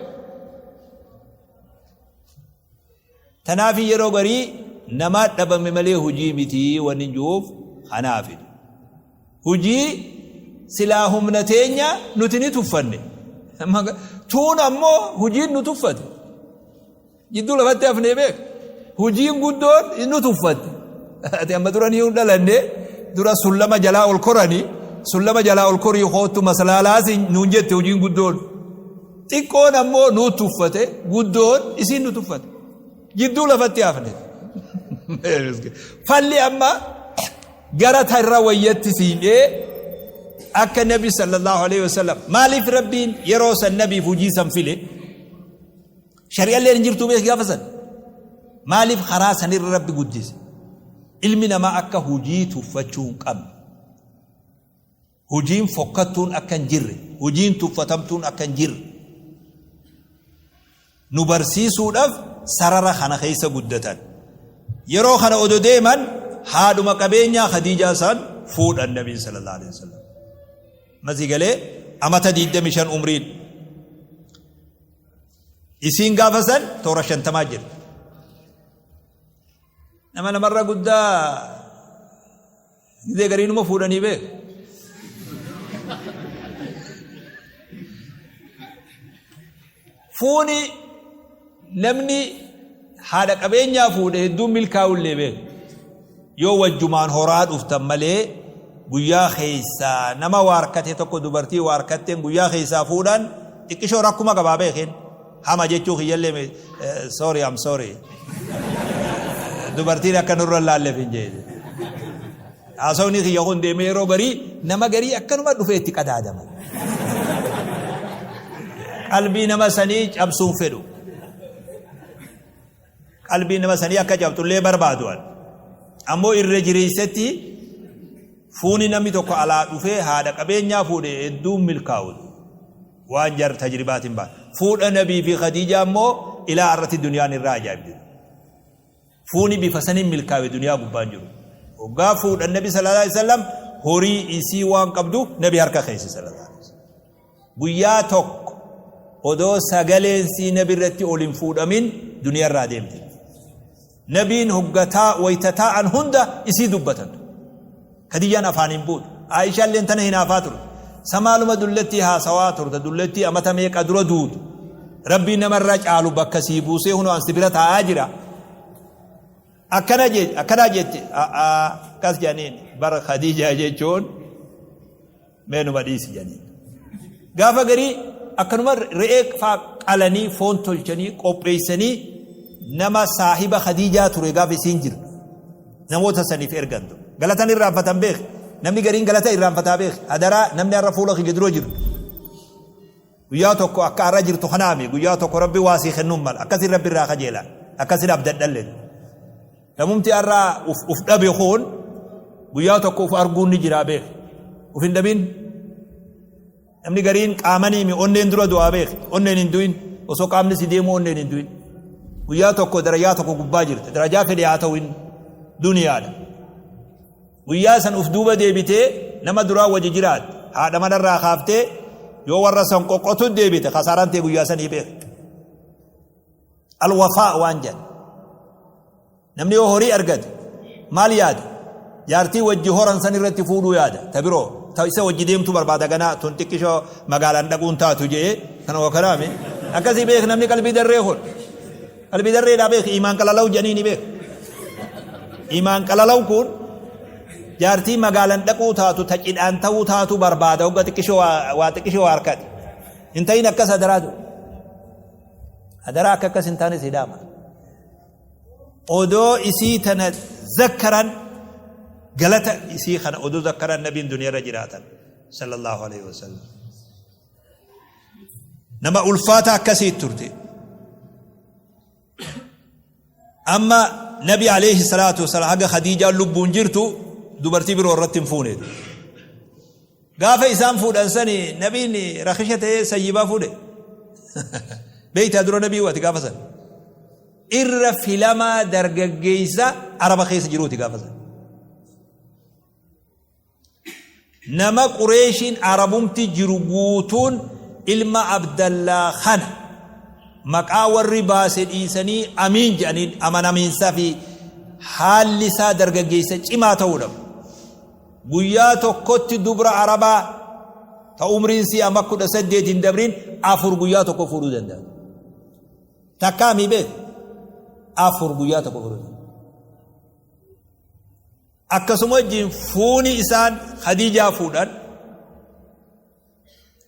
Tanaafi yeroo garii namaa dhabame malee hujii miti wanni jiruuf kanaafi. Hujii silaa humna teenya nuti ni tuffanne. Tuun ammoo hujiin nu tuffate. Jidduu lafatti hafnee beek. Hujiin guddoon nu tuffatte. Ati amma dura ni hin dhalanne dura sullama jalaa ol korani sullama jalaa ol korii koottu maslaalaas nuun jette hujiin guddoon. Xiqqoon ammoo nu tuffate guddoon isiin nu tuffate. Jidduu lafatti hafne. Falli amma gara tarra wayyatti siidhee akka nabi sallallahu alaihi wasallam maaliif rabbiin yeroo san nabiif hujii san file shari'alleen hin jirtuu beek gaafa san maaliif karaa sanirra rabbi guddise ilmi namaa akka hujii tuffachuu hin qabne Hujiin fokkattuun akka hin jirre, hujiin tuffatamtuun akka hin jirre. Nu barsiisuudhaaf sarara kana keessa guddatan. Yeroo kana odo deeman haadhuma qabeenyaa Khadiijaa san fuudhan Nabiin sallallahu alaihi wasallam. Masii galee amata 25 umriin. Isiin gaafa san toora 50 jirti. Nama namarra guddaa gizee gariinuma fuudhanii beeku. Fuuni namni haadha qabeenyaa fuudhe hedduun milkaa'ullee beeku. Yoo wajjumaan horaa dhuftan malee guyyaa keessaa nama waarkate tokko dubartii waarkatteen guyyaa keessaa fuudhan xiqqishoo rakkuma qabaa beekeen. Hama jechuu kiyyallee sorry, I'm sorry. Dubartiin akka nurra hin laalleef hin jee. Haasawni kiyya kun deemee yeroo garii nama garii akkanuma dhufee itti qadaadama. Qalbii nama sanii cabsuun fedhu. Qalbii nama sanii akka cabxullee barbaadu an. Ammoo irra jireessatti fuuni namni tokko alaa dhufee haadha qabeenyaa fuudhe hedduun milkaa'u. Waan jar tajribaatiin ba'a. Fuudha Nabii fi Khadiijaa immoo ilaa har'atti duniyaan irraa ajaa'ibdi. Fuuni bifa saniin milkaawe duniyaa gubbaan jiru. Hoggaa fuudhan Nabi sallallahu alaihi wasallam horii isii waan qabdu Nabi harka keessa sallallahu alaihi wasallam. Guyyaa tokko odoo sagaleen sii Nabi irratti ol hin fuudhamin duniyaa irraa deemte. Nabiin hogga taa wayta taa'an hunda isii dubbatan. Kadiyyaan afaan hin buutu. Aayishaalleen tana hinaafaa turte. Sa maaluma dullattii haasawaa turte, dullattii amata meeqa dura duutu. Rabbiin namarra caalu bakka sii buusee hunoo an si bira taa'aa jira. Akkana je akkanaa jette a'aa akkas jedhaniin bar Khadiijaa jechuun mee numa dhiisi jedhaniin. Gaafa garii akkanuma re'ee faa qalanii foon tolchanii qopheessanii nama saahiba Khadiijaa ture gaafa isiin jirtu namoota saniif ergantu. Galatan irraanfatan beek. Namni gariin galata irraanfataa beek. Hadaraa namni har'a fuula kiyya dura jiru. Guyyaa tokko akka har'a jirtu kanaami guyyaa tokko Rabbi waa sii kennuun mala. Akkasiin Rabbi irraa kajeela. Akkasiin abdadhallee. Namumti har'a uf uf dhabe kun guyyaa tokko uf arguun ni jiraa beek. Uf hin dhabin. Namni gariin qaamanii mi onneen dura du'aa beek. Onneen hin du'in. Osoo qaamni si deemuu onneen hin du'in. Guyyaa tokko darajaa tokko gubbaa jirta. Darajaa fedhe haa ta'u inni duniyaadha. Guyyaa san uf duuba deebitee nama duraa wajji jiraatte haadha manarraa kaaftee yoo warra san qoqqotu deebite kasaaraan tee guyyaa sanii beek. Alwafaa waan jedhan. Namni yoo horii argate maal yaada? Jaartii wajji horan san irratti fuudhuu yaada. Ta biroo ta isa wajji deemtu barbaada ganaa tun xiqqishoo magaalaan dhaquun taatu je'ee kana wakaraame. Akkasii beek namni qalbii darree kun. Qalbii darreedhaa beek imaan qalalaw jedhanii ni beek. Imaan qalalaw kun jaartii magaalaan dhaquu taatu ta cidhaan ta'uu taatu barbaada hogga xiqqishoo waa xiqqishoo waa harkate. Hin ta'in akkas hadaraatu. Hadaraa akka akkas hin taane si dhaama. Odoo isii tana zakkaran galata isii kana odoo zakkaran nabiin duniyaarra jiraatan sallallahu alaihi wasallam. Nama ulfaata akkasii turte. Amma nabi alayhi salaatu wasalaam haga Khadiijaan lubbuun jirtu dubartii biroo irratti hin fuune. Gaafa isaan fuudhan sani nabiin rakisha ta'ee sayyibaa fuudhe. Beeytaa dura nabii waati gaafa san. Irra filamaa dargaggeessa Araba keessa jiruuti gaafa san. Nama Qureeshiin Arabumti jiru guutuun ilma Abdallaa kana maqaa warri baase dhiisanii amiin jedhaniin amanamiinsa fi haalli isaa dargaggeessa cimaa ta'uudha. Guyyaa tokkotti dubra Arabaa ta umriin sii amma 18 hin dabrin afur guyyaa tokko fuudhuu danda'a. Takkaa mii beek afur guyyaa tokko fuudhuu danda'a. Akkasuma wajjin fuuni isaan Khadiijaa fuudhan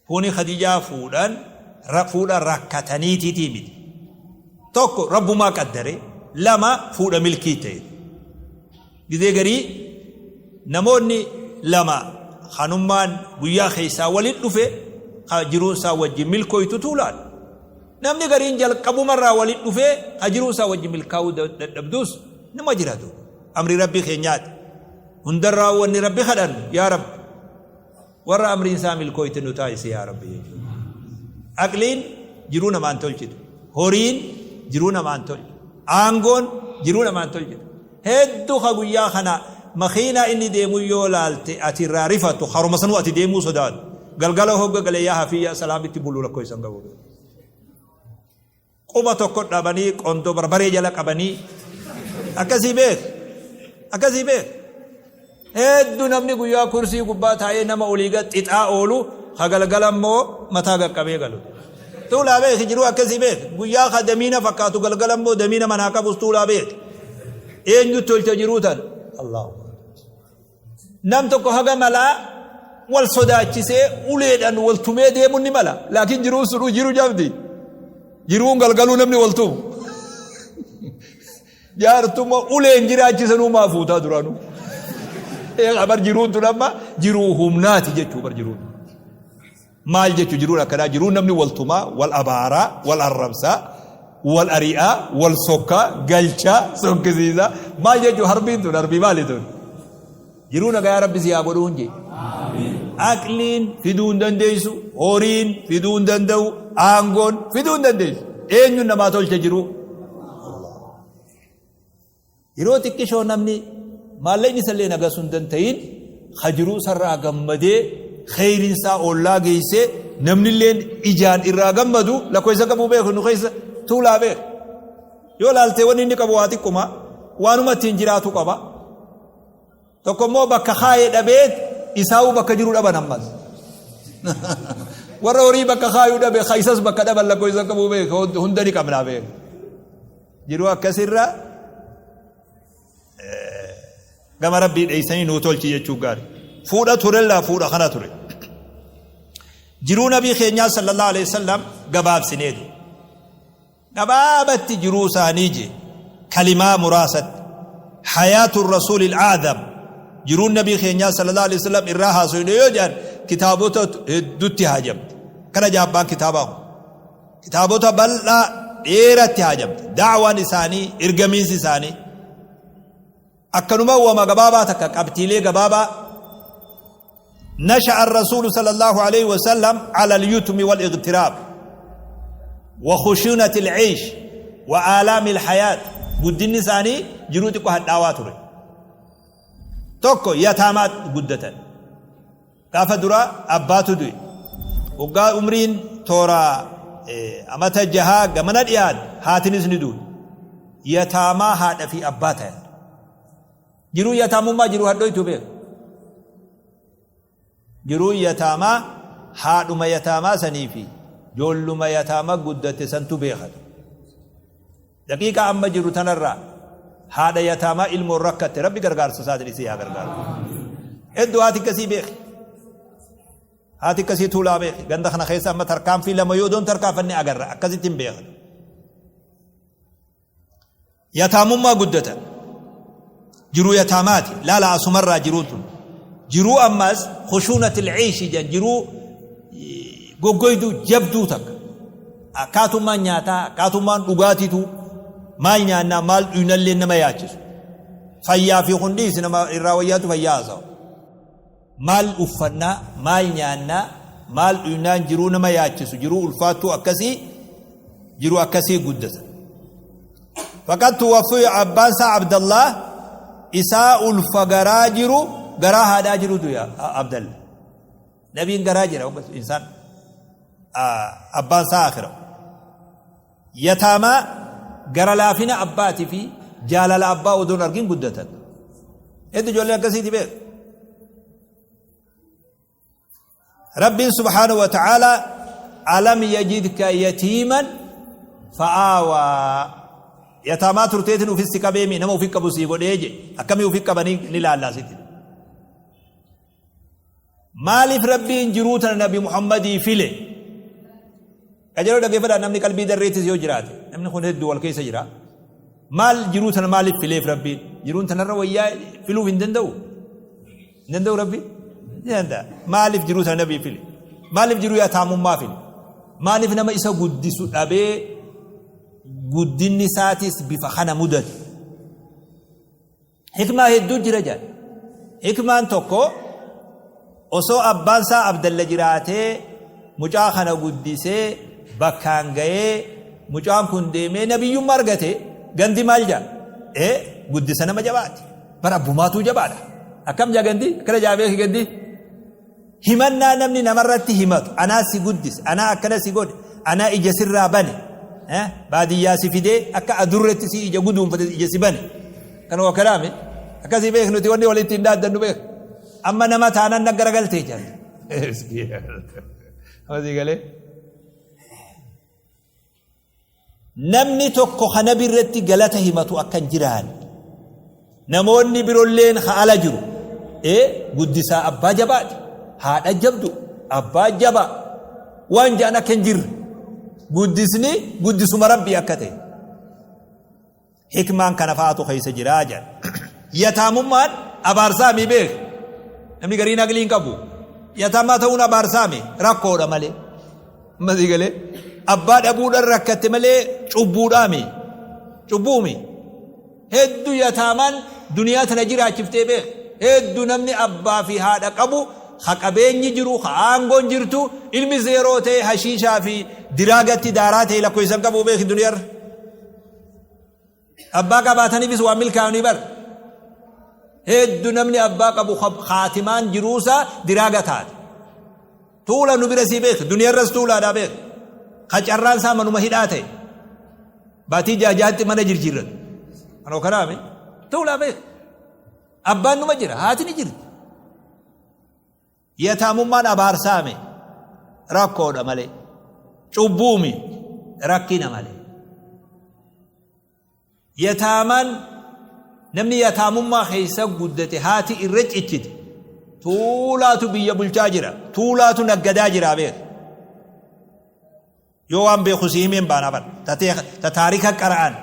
fuuni Khadiijaa fuudhan fuudha rakkataniitiitii miti. Tokko Rabbumaa qaddare, lama fuudha milkii ta'e. Gizee garii namoonni lama kanummaan guyyaa keessaa waliin dhufe jiruun isaa wajjin milkooytu tuulaan. Namni gariin jalqabumarraa waliin dhufee ka jiruun isaa wajjin milkaa'uu dadhabduus nima jira duuba. Amri Rabbii keenyaati. Hundarraa wanni Rabbi kadhannu yaa Rabbi warra amriin isaa milkooyte nu taasisi yaa Rabbi jechuudha. Aqliin jiruu namaan tolchitu. Horiin jiruu namaan tolchu. Aangoon jiruu namaan tolchitu. Hedduu ka guyyaa kana makiinaa inni deemu yoo laalte ati irraa rifattu, haruma sanuu ati deemuu sodaatu. Galgala hogga galee yaa hafiyya salaamitti buluu lakkoofsan qabu. Quba tokko dhabanii qondoo barbaree jala qabanii akkasii beek, akkasii beek. Hedduu namni guyyaa kursii gubbaa taa'ee nama olii gad xixaa oolu, ka galgala immoo mataa qaqqabee galu. Tuulaa beeki, jiruu akkasii beek. Guyyaa ka damiina fakkaatu, galgala immoo damiina manaa qabus tuulaa beek. Eenyu tolcha jiruu tan? Allahu. Nam tokko haga malaa wal sodaachisee uleedhaan wal tumee deemuun ni mala. Laakiin jiruun sunuu jiru jabdi. Jiruun galgaluu namni wal tumu. Jaartuma uleen jiraachisanuu maa fuutaa duraanuu. Bar jiruun tun amma jiruu humnaati jechuu bar jiruun. Maal jechuu jiruun akkanaa? Jiruun namni wal tumaa, wal abaaraa, wal arrabsaa, wal ari'aa, wal sokkaa, galchaa, sokkisiisaa. Maal jechuu harbiin tun? Harbii maali tun? Jiruu nagayaa Rabbi si haa godhuun jee. Aqliin fiduu hin dandeessu, horiin fiduu hin danda'u, aangoon fiduu hin dandeessu. Eenyuun namaa tolcha jiruu? Yeroo xiqqishoo namni maallaqni isallee nagasuu hin danda'in, ka jiruu isarraa gammadee kheyriin isaa ollaa geessee namnilleen ijaan irraa gammadu lakkoofsa qabuu beeku nu keessa tuulaa beeku. Yoo laaltee wanni inni qabu waa xiqquma, waanuma ittiin jiraatu qaba. Tokko immoo bakka kaayee dhabee isaa'uu bakka jiru dhaban ammas. Warra horii bakka kaayuu dhabe ka isas bakka dhaban lakkoofsa qabuu beeku, hunda ni qabnaa beeku. Jiruu akkasirra gama Rabbii dheeysanii nuu tolchi jechuu gaari. Fuudha turellaa fuudha kana ture. Jiruu Nabii keenyaa sallallahu alaihi wasallam gabaabsineetu. Gabaabatti jiruu isaanii je kalimaa muraasatti, hayaatu rasuulil a'zam, jiruun Nabii keenyaa sallallahu alaihi wasallam irraa haasoyne yoo jedhan kitaabota hedduutti haajamte. Kana jaabbaan kitaabaa kun. Kitaabota bal'aa dheeratti haajamte. Da'waan isaanii, ergamiinsi isaanii. Akkanuma wama gabaabaa takka, qabxiilee gabaabaa. نشأ الرسول صلى الله عليه وسلم على اليتم والاغتراب وخشونة العيش وآلام الحياة. Guddinni isaanii jiruu xiqqoo hadhaawaa ture. Tokko yataamaat guddatan. Gaafa dura abbaatu du'e. Waggaa umriin toora amata 6 gamana dhiyaate haatinis ni duute. Yataamaa haadha fi abbaa ta'an. Jiruu yataamummaa jiruu hadhoytu beeku. Jiruu yataamaa haadhuma yataamaa sanii fi joolluma yataama guddatte santu beekata. Daqiiqaa amma jiru tanarraa haadha yataamaa ilmoon rakkatte Rabbi gargaarsa isaatiin isii haa gargaaru. Hedduu haati akkasii beeki. Haati akkasii tuulaa beeki. Ganda kana keessa amma tarkaanfii lama yoo doon tarkaanfanne agarra, akkasitti hin beekan. Yataamummaa guddatan. Jiruu yataamaati. Laala asumarraa jiruun tun. Jiruu ammas khushuunatil ciishi jedhan, jiruu goggoyduu jabduu takka. Akkaatummaan nyaataa, akkaatummaan dhugaatiitu, maal nyaannaa maal dhuynallee nama yaachisu. Fayyaa fi kun dhiisi, nama irraa wayyaatu fayyaa haasawa. Maal uffannaa, maal nyaannaa, maal dhuynaan jiruu nama yaachisu, jiruu ulfaattuu akkasii, jiruu akkasii guddata. Faqad tuwaffiya abbaan isaa Abdallah isaa ulfa garaa jiru, garaa haadhaa jiru du'e Abdallah. Nabiin garaa jira insaan abbaan isaa akhira. Yataamaa gara laafina abbaatii fi jaalala abbaa odoon argin guddatan. Hedduu ijoollee akkasiiti beeku. Rabbiin subhaanahu wa ta'aalaa alam yajidka yatiiman fa'aawaa, yataamaa turteetiin ufis si qabeemi, nama ufi qabu sii godhee je. Akkamii ufi qabanii ni laallaa sitti. Maaliif Rabbiin jiruu tana Nabi Muhammadii file? Qajeeloo dhaggeeffadhaa, namni qalbii darreettis yoo jiraate, namni kun hedduu wal keessa jira. Maal jiruu tana maaliif fileef Rabbiin? Jiruun tanarra wayyaa filuuf hin danda'u? Hin danda'u Rabbi? Ni danda'a. Maaliif jiruu tana Nabii file? Maaliif jiruu yataamummaa file? Maaliif nama isa guddisu dhabee guddinni isaatis bifa kana mudate? Hikmaa hedduu jira jedhan. Hikmaan tokko, osoo abbaan isaa Abdalla jiraatee mucaa kana guddisee bakkaan ga'ee Mucaan kun deemee nabiyyummaa argate. Gandi maal jaa? Ee, guddisa nama jabaati. Bara abbumaatuu jabaadha. Akkam jaa gandi? Akkana jaa beeki gandi? Himannaa namni namarratti himatu, anaa si guddise, anaa akkana si godhe, anaa ija sirraa bane, baadiyyaa si fidee akka adurretti si ija guduunfate ija si bane. Kana waa kalaami. Akkasii beek nuti wanni walitti hin dhaaddannu beek. Amma nama taanan na garagaltee jaalli. Amma galee. Namni tokko ka nabi irratti galata himatu akka hin jiraanne. Namoonni birolleen ka ala jiru. Ee guddisaa abbaa jabaati. Haadha jabdu. Abbaa jabaa. Waan ja'an akka hin jirre. Guddisni guddisuma rabbii akka ta'e. Hikmaan kana fa'aatu keessa jira jedhan. Yataamummaan abaarsaami beek. Namni gariin aqlii hin qabu. Yataamaa ta'uun abaarsaami rakkoodha malee. Amma sii galee abbaa dhabuudhaan rakkatte malee cubbuudhaami. Cubbuumi. Hedduu yataamaan duniyaa tana jiraachiftee beek. Hedduu namni abbaa fi haadha qabu ha qabeenyi jiru ha aangoon jirtu ilmi zeeroo ta'e hashiishaa fi diraagatti daaraa ta'e lakkoofsa hin qabu beeki duniyaarra. Abbaa qabaataniifis waan milkaa'anii bar. Hedduu namni abbaa qabu kaatimaan jiruusaa diraaga taate. Tuula nu bira sii beek duniyarras tuulaadhaa beek. Ka carraan isaa manuma hidhaa ta'e. Baatii jaajaatti mana jirjiirratu. Anoo kanaami tuulaa beek. Abbaan numa jira haati ni jirti. Yataamummaan abaarsaame rakkoodha malee. Cubbuumi rakkina malee. Yataamaan namni yataamummaa keessa guddate haati irra cichite tuulaatu biyya bulchaa jira tuulaatu naggadaa jira beek. Yoo waan beeku si himeen baanaa bar ta taarika qara'an.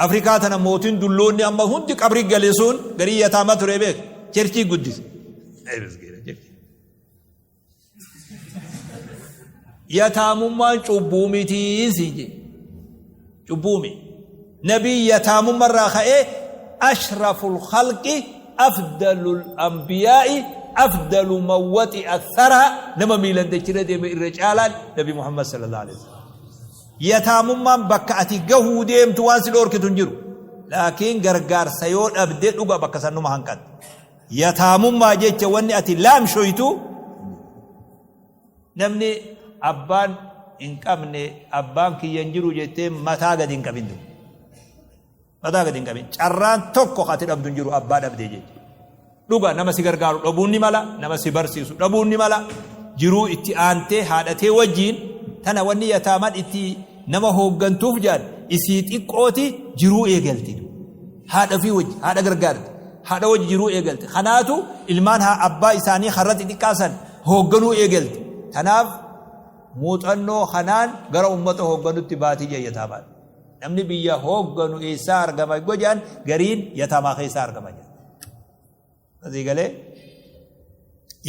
Afrikaa tana mootiin dulloonni amma hundi qabri gale sun garii yataama ture beek cherchii guddise. Yataamummaan cubbuu mitii siin jee. Cubbuu mi. Nabii yataamummarraa ka'ee ashraful khalqi afdalul anbiyaa'i afdalu man waxi'a tharaa nama miilan dachirra deeme irra caalaan Nabi Muhammad sallallahu alaihi wasallam. Yataamummaan bakka ati gahuu deemtu waan si dhoorkitu hin jiru. Laakiin gargaarsa yoo dhabde dhuga bakka san numa hanqatte. Yataamummaa jecha wanni ati laamshoytu namni abbaan hin qabne abbaan kiyya hin jiru jettee mataa gadi hin qabin. Mataa gadi hin qabin. Carraan tokko ati dhabdu hin jiru abbaa dhabdee jecha. Dhuga nama si gargaaru dhabuun ni mala, nama si barsiisu dhabuun ni mala. Jiruu itti aantee haadhatee wajjiin tana wanni yataamaan itti nama hooggantuuf jedhan isii xiqqooti jiruu eegalti. Haadha ofii wajji haadha gargaarti. Haadha wajji jiruu eegalte. Kanaatu ilmaan abbaa isaanii karra xixiqqaa san hoogganuu eegalte. Tanaaf muuxannoo kanaan gara ummata hoogganutti baatii jedhan yataamaan. Namni biyya hoogganu eessaa argama jedhan gariin yataamaa keessaa argama jedhan. Asii galee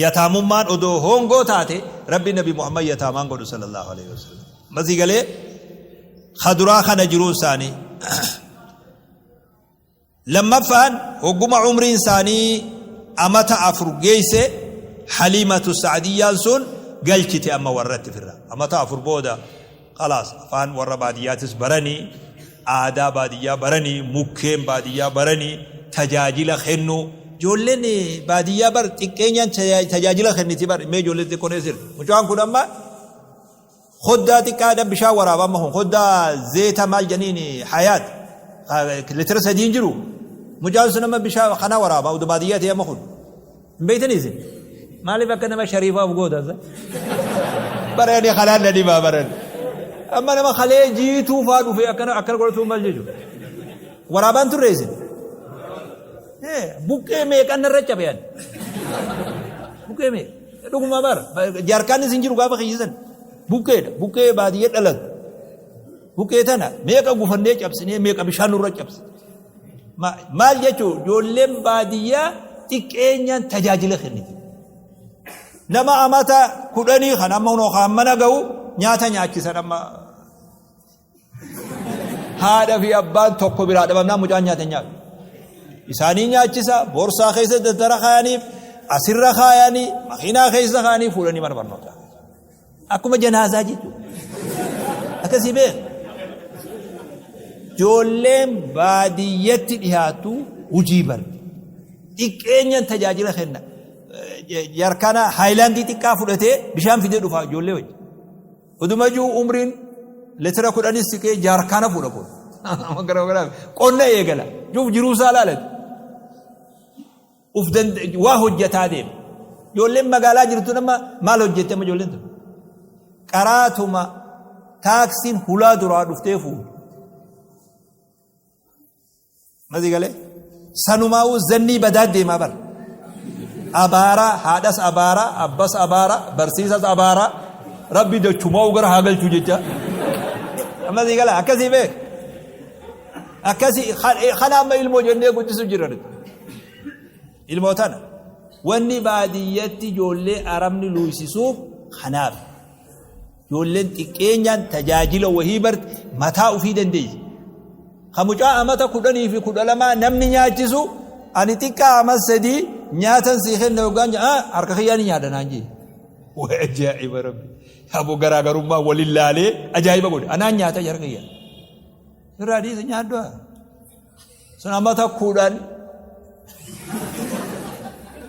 yataamummaan odoo hoongoo taate rabbi nabi Muhammad yataamaan godhu sallallahu alaihi wasallam. Asii galee kaduraa kana jiruu isaanii. Lammaffaan hogguma umriin isaanii amata 4 geeyse Haliimatu Sa'diyyaan sun galchite amma warratti firra. Amata 4 booda khalaas afaan warra baadiyyaatis baranii, aadaa baadiyyaa baranii, mukkeen baadiyyaa baranii, tajaajila kennuu. Ijoolleen baadiyyaa bar xiqqeenyaan tajaajila kenniti bar mee ijoollee xixiqqoon eessa jirti? Mucaan kun amma Koddaa xiqqaadhaan bishaan waraaba amma kun koddaa zeeta maal janiin hayaat litira sadiin jiru mucaan sun amma bishaan kana waraaba udu baadiyyaa ta'e amma kun hin beektanii isin maaliif akka nama shariifaaf gootan sa barani kalaan na dhibaa baran amma nama kalee jiituu faa dhufee akkana akkana godhatuun maal jechuudha waraabaan turre isin buqqee meeqan narra cabe ani buqqee meeqa Dhuguma bar jaarkaanis hin jiru gaafa kiyyisan buqqeedha buqqee baadiyyaa dhalatu buqqee tana meeqa gufannee cabsinee meeqa bishaan nurra cabse maal jechuun ijoolleen baadiyyaa xiqqeenyaan tajaajila kenniti. Nama amata kudhanii kan amma hunoo kan mana ga'u nyaata nyaachisan amma Haadha fi abbaan tokko biraa dhabamnaan mucaan nyaata hin nyaatu. Isaanii nyaachisa, boorsaa keessa daddara kaayaniif, asirra kaayanii, makiinaa keessa kaayanii fuudhanii mana barnootaa. Akkuma janaazaa jechuudha. Akkasii beek. Ijoolleen baadiyyatti dhihaattu hujii barti. Xiqqeenyan tajaajila kenna. Jarkana haayilaandii xiqqaa fudhatee bishaan fidee dhufa ijoollee wajji. Oduma jiru umriin litira 10s siqee jaarkaana fuudha kun. Qonna eegala. Juuf jiruu isaa laalati. Uf waa hojjataa deema. Ijoolleen magaalaa jirtu nama maal hojjette amma ijoolleen tun? Qaraatuma taaksiin hulaa duraa dhuftee fuudhu. Masii galee? Sanumaa'uu zannii badaa deemaa bara. Abaaraa, haadhas abaaraa, abbas abaaraa, barsiisas abaaraa, rabbi dachumaa'uu gara haa galchuu jecha. Masii gala akkasii beek. Akkasii kana amma ilmoo jennee guddisu jirra nuti. Ilmoo tana. Wanni baadiyyatti ijoollee arabni luuysisuuf kanaaf. Ijoolleen xiqqeenyaan tajaajila wahii barte mataa ufii dandeessi. Ka mucaa amata 10 fi 12 namni nyaachisu ani xiqqaa amat 3 nyaatan sii kenna yookaan harka kiyyaa ni nyaadha naan jee. Way ajaa'iba rabbi. Aboo garaagarummaa walin laalee ajaa'iba godhe. Anaan nyaata harka kiyyaa. Sirraa dhiisa nyaadhu. Sun amata 10.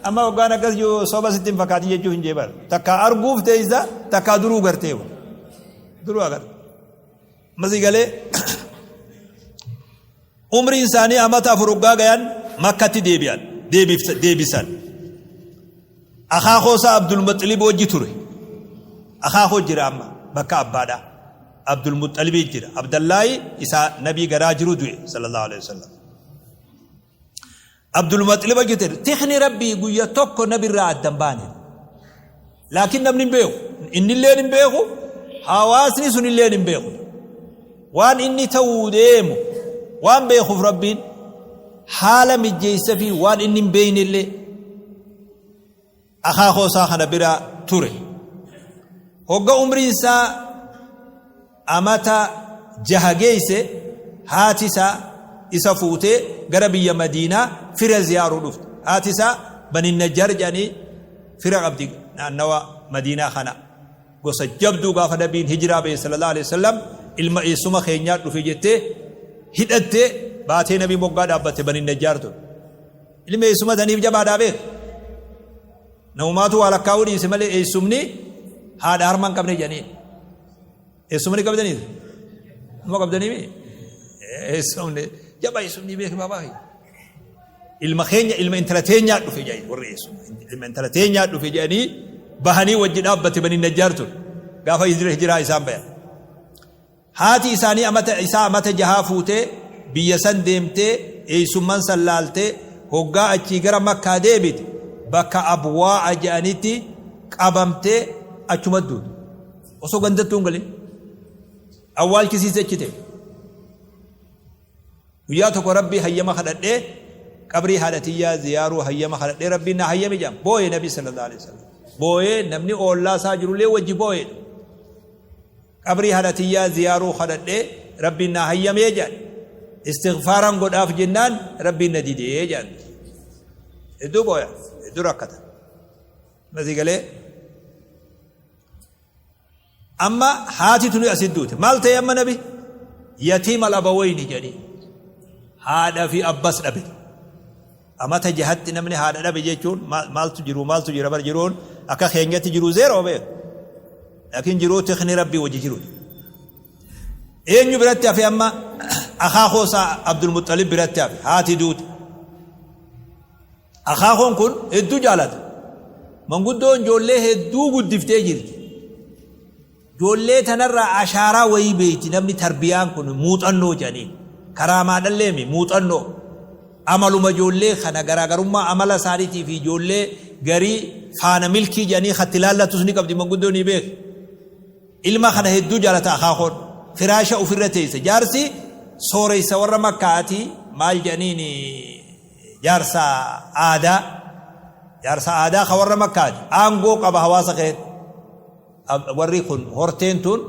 Amma hoggaan akkas jiru soba sitti hin fakkaatin jechuu hin jeebar. Takkaa arguuf teessa takkaa duruu gartee. Duruu agarte. Masii galee umriin isaanii amata 4 hoggaa gayan Makkatti deebi'an deebisan. Akaakoo isaa Abdulmuxxilib wajji ture. Akaakoo jira amma bakka abbaadhaa. Abdulmuxxalibii jira. Abdallaahi isaa nabii garaa jiru du'e sallallahu alaihi wasallam. Abdulmuxxalib wajji ture. Tikni Rabbii guyya tokko nabirraa adda hin baane. Laakiin namni hin beeku. Innilleen hin beeku. Hawaasni sunilleen hin beeku. Waan inni ta'uu deemu waan beekuuf Rabbiin haala mijjeessa fi waan inni hin beeknellee akaakoo isaa kana bira ture. Hogga umriin isaa amata 6 geesse haati isaa isa fuutee gara biyya Madiinaa fira ziyaaruu dhufte. Haati isaa Bani Najjaar jedhanii fira qabdi naannawa Madiinaa kana. Gosa jabduu gaafa nabiin hijiraa bahe sallallahu alaihi wasallam ilma eessuma keenyaa dhufe jettee hidhattee baatee nabii moggaa dhaabbatte Bani Najjaar tun. Ilmi eessuma taniif jabaadhaa beek. Namumaatu waa lakkaa'uu dhiise malee eessumni haadha harma hin qabne jedhaniin. Eessuma ni qabdanii? Nama qabdanii mi? Eessumni jaba eessumni beek baabaa. Ilma keenya ilma intala teenyaa dhufe jedhanii warri eessuma ilma intala teenyaa dhufe jedhanii bahanii wajji dhaabbate Bani Najjaar tun gaafa hijiraa isaan bayan. Haati isaanii amata isaa amata jahaa fuutee biyya san deemtee eessumman san laaltee hoggaa achii gara Makkaa deebite bakka Abwaa'a jedhanitti qabamtee achuma duute. Osoo gandattuu hin galin. Awwaalchisiise achi ta'e. Guyyaa tokko Rabbii hayyama kadhadhee qabrii haadha tiyyaa ziyaaruu hayyama kadhadhee Rabbiin na hayyame jedhan. Booye Nabi sallallahu alaihi wasallam. Booyee namni oollaa isaa jirullee wajji booye. Qabrii haadha tiyyaa ziyaaruu kadhadhee Rabbiin na hayyamee jedhan. Istighfaaran godhaaf jennaan Rabbiin na didee jedhan. Hedduu booya, hedduu rakkata. Masii galee Amma haati tuni asit duute. Maal ta'e amma nabi? Yatiima al-abawayni jedhanii. Haadha fi abbas dhabe. Amata jahatti namni haadha dhabe jechuun maaltu jiru maaltu jira bar jiruun akka keenyatti jiru zeeroo beeku. Laakiin jiruu tikni rabbii wajji jiru. Eenyu biratti hafe amma akaakoo isaa Abdul Muxalib biratti hafe haati duute. Akaakoon kun hedduu jaalata. Manguddoon ijoollee hedduu guddiftee jirti. Ijoollee tanarraa ashaaraa wayii beekti namni tarbiyaan kun muuxannoo jedhaniin. Karaamaadhallee mi muuxannoo. Amaluma ijoollee kana garaagarummaa amala isaaniitii fi ijoollee garii faana milkii jedhanii katti laallatus ni qabdi manguddoon ni beeki. Ilma kana hedduu jaalata akaakoon. Firaasha ofirra teessa. Jaarsi sooressa warra Makkaati maal jedhaniin Jaarsa aadaa Jaarsa aadaa ka warra Makkaati. Aangoo qaba hawaasa keessatti. Warri kun horteen tun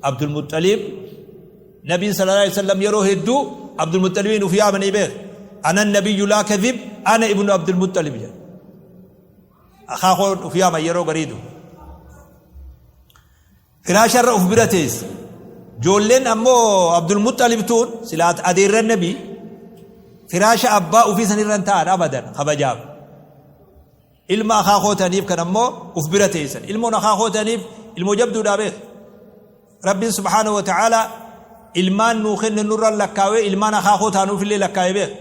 Abdulmuxxaliib Nabiin sallallahu alaihi wasallam yeroo hedduu Abdulmuxxalibiin uf yaamanii beek. Ana nabiyyu laa kadhib ana ibnu Abdulmuxxalib jedha. Akaakoon uf yaaman yeroo gariitu. Firaasharra uf bira teesse. Joolleen ammoo Abdulmuxxalib tuun silaa adeerran nabii firaasha abbaa ufii sanirra hin taa'an abadan kabajaaf. Ilma akaakoo taniif kan ammoo uf bira teessan. Ilmoon akaakoo taniif ilmoo jabduudhaa beek. Rabbiin subhaanahu wa ta'aalaa ilmaan nuu kenne nurra lakkaawee ilmaan akaakoo taanuufillee lakkaawee beek.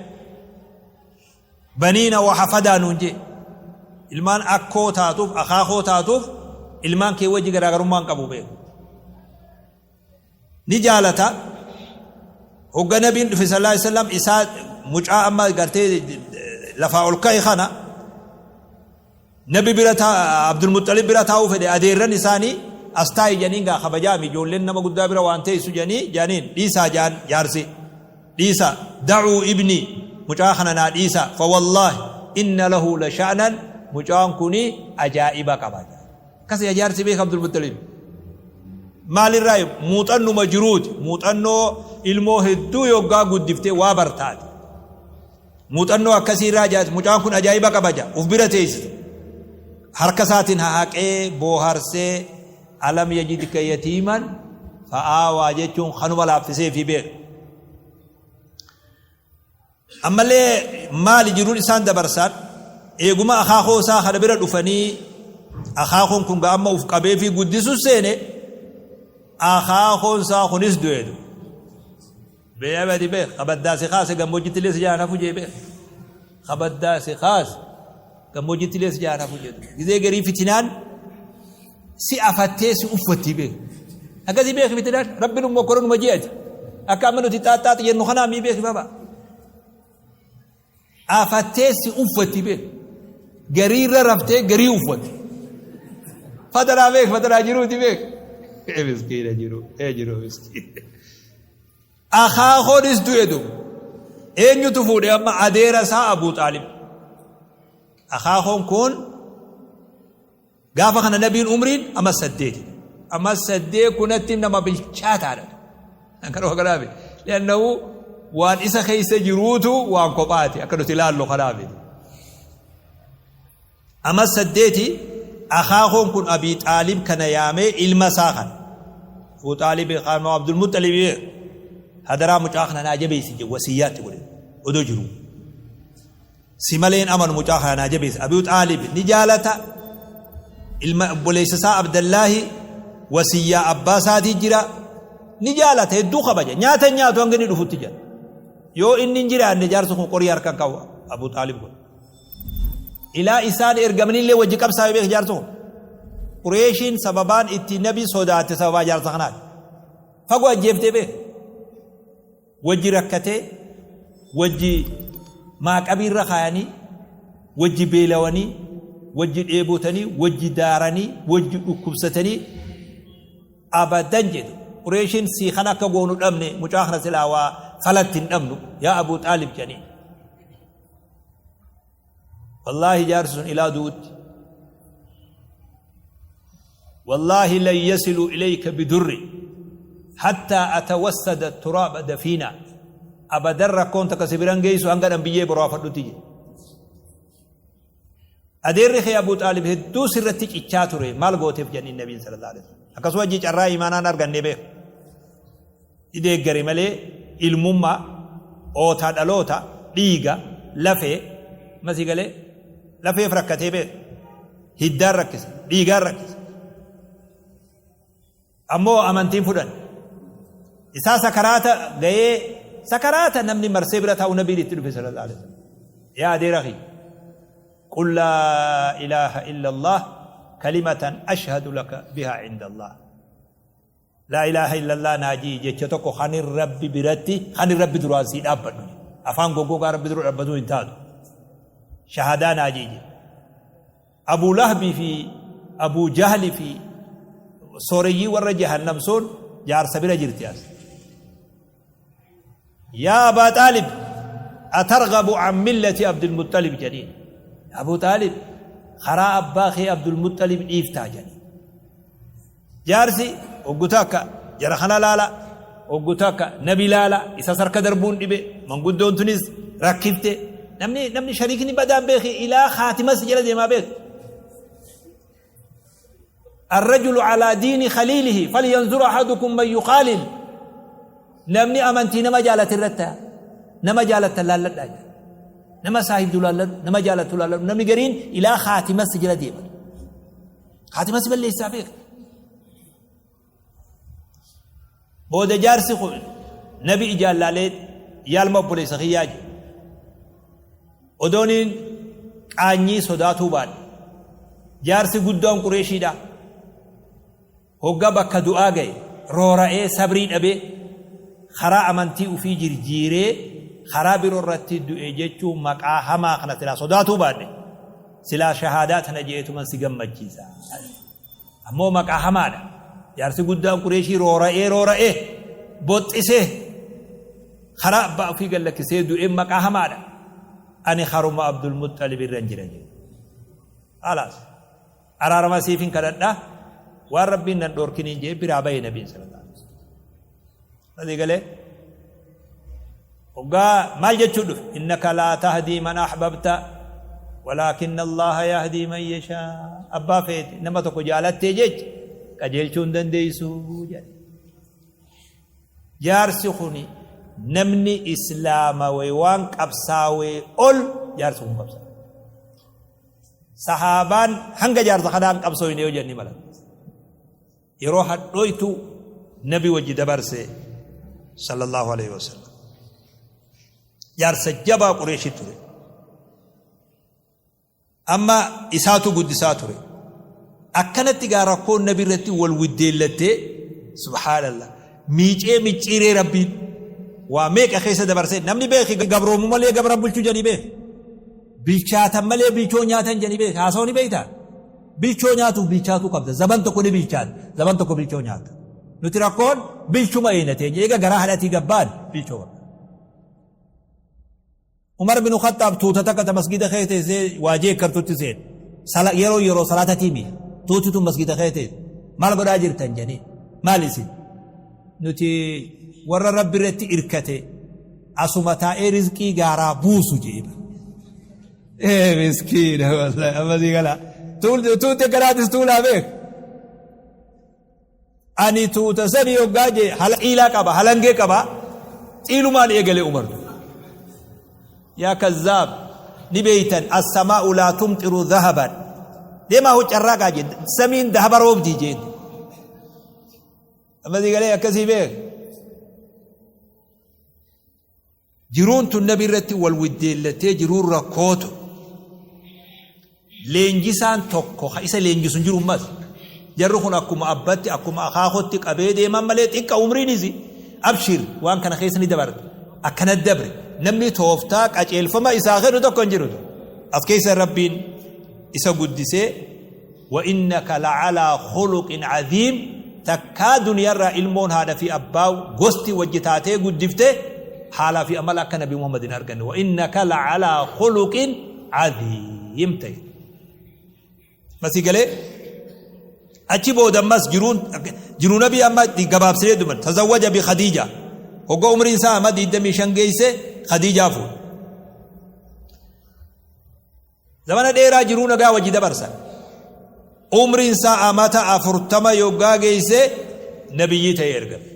Baniina wa hafadaa nuun jee. Ilmaan akkoo taatuuf akaakoo taatuuf ilmaan kee wajji garaagarummaa hin qabu beeku. Ni jaalata. Hogga nabiin dhufe sallallahu alaihi wasallam isaa mucaa amma gartee lafaa ol ka'e kana nabi bira Abdulmuxalib bira taa'uu fedhe adeerran isaanii as taa'i jedhaniin gaa kabajaami ijoolleen nama guddaa bira waan teessu jedhanii jedhaniin dhiisaa jaan jaarsi. Dhiisaa, da'uu ibnii, mucaa kana naa dhiisaa, fawallaahi inna lahu la sha'nan, mucaan kuni ajaa'iba qaba jedhan. Akkas yaa jaarsi beeka Abdulmuxxalib. Maalirraa muuxannuma jiruuti, muuxannoo ilmoo hedduu yoggaa guddiftee waa bartaati. Muuxannoo akkasii irraa jaarsi mucaan kun ajaa'iba qaba jedha, uf bira teessise. Harka isaatiin hahaqee booharsee Alam yajidka yatiiman fa'aawaa jechuun kanuma laaffisee fi beeka. Ammallee maali jiruun isaan dabarsaan eeguma akaakoo isaa kana bira dhufanii akaakoon kun amma uf qabee fi guddisu seene akaakoon isaa kunis du'eetu. Beeyabadi beek kabaddaa si kaase gammoojjitti illee si jaan hafu jee beek kabaddaa si kaase gammoojjitti illee si jaan hafu jedhu. Gizee garii fitinaan si afattee si uffattii beek. Akkasii beeki fitinaan rabbi nu mokkora numa ji'ati. Akka amma nuti xaaxxaaxi jennu kanaa mii beeki baba. Afattee si uffatti beek. Garii irra raftee garii uffatti. Fataraa beek fataraa jiruuti beek. Ee miskiina jiru ee jiru miskiina. Akaakoonis du'e du'u. Eenyutu fuudhe amma adeera isaa Abuu Xaalib. Akaakoon kun Gaafa kana nabiin umriin ama saddeeti. Ama saddeet kunatti nama bilchaataadha. Kanuma kanaafi. Li'annahu waan isa keessa jiruutu waan kophaati akka nuti ilaallu kanaafi. Ama saddeeti akaakoon kun Abii Xaalib kana yaamee ilma isaa kana. Abuu Xaalib kanuma Abdul Muxalib hadaraa mucaa kana naa jabeessi jedhe wasiyyaatti godhe odoo jiruu. Si malee hin amanu mucaa kana naa jabeessi. Abii Xaalib ni jaalata ilma obboleessa isaa Abdallaahi wasiyyaa abbaa isaatii jira ni jaalata hedduu kabaja nyaata hin nyaatu hanga inni dhufutti jira. Yoo inni hin jiraanne jaarsi kun qorii harka hin qabu Abuu Xaalib kun. Ilaa isaan ergamanillee wajji qabsaa'e beeka jaarsi kun. Qureeshiin sababaan itti nabi sodaatte sababaa jaarsa kanaati. Fagoo ajjeeftee beeka. Wajji rakkatee, wajji maaqabii irra kaayanii, wajji beelawanii, wajji dheebotanii, wajji daaranii, wajji dhukkubsatanii abadan jedhe. Qureeshiin sii kana akka goonu dhabne mucaa kana silaa waa falatti hin dhabnu yaa Abuu Xaalib jedhanii. Wallaahi jaarsi sun ilaa du'utti. Wallaahi lan yasilu ilayka bidurri hattaa atawassada turaaba dafiina. Abadan rakkoon takka si biran geessu hanga dhan biyyee boraafadhutti jedhe. Adeerri kee Abuu Xaalib hedduu sirratti cichaa ture maal gooteef jedhaniin Nabiin sallallahu alaihi wasallam. Akkasuma hojii carraa imaanaan arganne beeku. Ni deeggare malee ilmummaa, ootaa dhaloota, dhiiga, lafee, amma sii galee lafeef rakkatee beeka. Hiddaan rakkise, dhiigaan rakkise. Ammoo amantiin fudhan. Isaa sakaraata ga'ee sakaraata namni marsee bira taa'u nabiin itti dhufe sallallahu alaihi wasallam. Yaa adeera kiyya. Qul laa ilaaha illa Allah kalimatan ashhadu laka bihaa inda Allah. Laa ilaaha illallah naa ji'i jecha tokko kanin Rabbi biratti kanin Rabbi duraan sii dhaabbadhu jedhe. Afaan goggogaa Rabbi dura dhabbatuu hin taatu. Shahadaa naa ji'i jedhe. Abuu Lahbii fi Abuu Jahli fi sooreyyii warra jahannam sun jaarsa bira jirti as. Yaa Abaa Xaalib atarghabu an millati Abdulmuxxalib jedhiin. Abuu Xaalib karaa abbaa kee Abdulmuxxalib dhiiftaa jedhiin. Jaarsi hoggu takka jara kana laala, hoggu takka nabi laala, isas harka darbuun dhibe, manguddoon tunis rakkifte. Namni namni shariikni badaan beeki ilaa khaatimas jala deemaa beeki. الرجل على دين خليله فلينظر أحدكم من يخالل. Namni amantii nama jaalate irratti ta'a. Nama jaalattan laalladhaa jedha. Nama saahibdu laalladhu, nama jaalattu laalladhu. Namni gariin ilaa khaatimas jala deema. Khaatimas balleessaa beeka. Booda jaarsi kun nabi ijaan laalee yaalma obboleessa kiyyaa jedhe. Odooniin qaanyii sodaatuu baadhe. Jaarsi guddaan Qureeshiidha. Hogga bakka du'aa gaye roora'ee sabrii dhabee karaa amantii ufii jirjiiree karaa biroo irratti du'e jechuun maqaa hamaa kana silaa sodaatuu baadhe silaa shahaadaa tana je'eetuman si gammachiisa. Ammoo maqaa hamaadha. Jaarsi guddaan Qureeshii roora'ee roora'ee boxxisee karaa abbaa ufii gad lakkisee du'e maqaa hamaadha. Ani karuma Abdul Muxxalib irran jira jedhe. Khalaas. Araarama siifin kadhadha waan Rabbiin nan dhoorkiniin jee biraa bahe Nabiin sallallahu alaihi wasallam. Asii galee hoggaa maal jechuu dhufe innaka laa tahdii man ahbabta walaakinna Allaha yahdii man yashaa abbaa feete nama tokko jaalattee jecha qajeelchuu hin dandeessu jedhe. Jaarsi kuni namni islaamawe waan qabsaawee ol jaarsi kun qabsaawe. Sahaabaan hanga jaarsa kanaa hin qabsooyne yoo jedhan ni malan. Yeroo hadhooytu nabi wajji dabarse sallallahu alaihi wasallam. Jaarsa jabaa Qureeshii ture. Amma isaatu guddisaa ture. Akkanatti gaa rakkoon nabi irratti wal widdeellattee subhaanallah miicee micciiree rabbiin waa meeqa keessa dabarsee namni beeki gabroomu malee gabra bulchuu jedhanii beeki. Bilchaatan malee bilchoo nyaatan jedhanii beeki haasawaa ni beektaa? Bilchoo nyaatuuf bilchaatuu qabda. Zaman tokko ni bilchaata. Zaman tokko bilchoo nyaata. Nuti rakkoon bilchuma eeyna teenya. Eega garaa haadhatii gabbaan bilchoo qabda. Umar bin Khattaab tuuta takka ta masgida kee teessee waa jeekkartutti seen. Sala yeroo yeroo salaatatii mi tuuti tun masgida kee teesse. Maal godhaa jirtan jedhanii. Maal isin? Nuti warra Rabbi irratti irkate asuma taa'ee rizqii gaaraa buusu jedhe. Ee miskiina wallahi amma sii gala. Tuuti garaatis tuulaa beek. Ani tuuta sani yoggaa jee hala xiilaa qaba halangee qaba xiilumaan eegale Umar. Yaa kazzaab ni beeytan as-samaa'u laa tumxiru dhahaban. Deemaa hoccarraaqaa jee samiin dahaba roobdii jeen. Amma sii galee akkasii beek. Jiruun tun nabi irratti wal widdeellattee jiruun rakkootu. Leenjisaan tokko ka isa leenjisu hin jiru ammas. Jarri kun akkuma abbatti akkuma akaakotti qabee deeman malee xiqqa umriinis abshir waan kana keessa ni dabarta. Akkana dabre namni tooftaa qaceelfama isaa kennu tokko hin jiru. As keessa Rabbiin isa guddisee Wa innaka la'alaa khuluqin aziim takkaa duniyarraa ilmoon haadha fi abbaa gosti wajji taatee guddifte haalaa fi amala akka nabi Muhammad hin arganne wa innaka la'alaa khuluqin aziim ta'e. Masii galee achi booda ammas jiruun jiruu nabii amma gabaabsinee duban tazawwaja bi Khadiija hogga umriin isaa amma 25 geesse Khadiijaa fuudhe. Zamana dheeraa jiruu nagaa wajji dabarsan. Umriin isaa amata 40 yoggaa geeyse nabiyyii ta'ee ergame.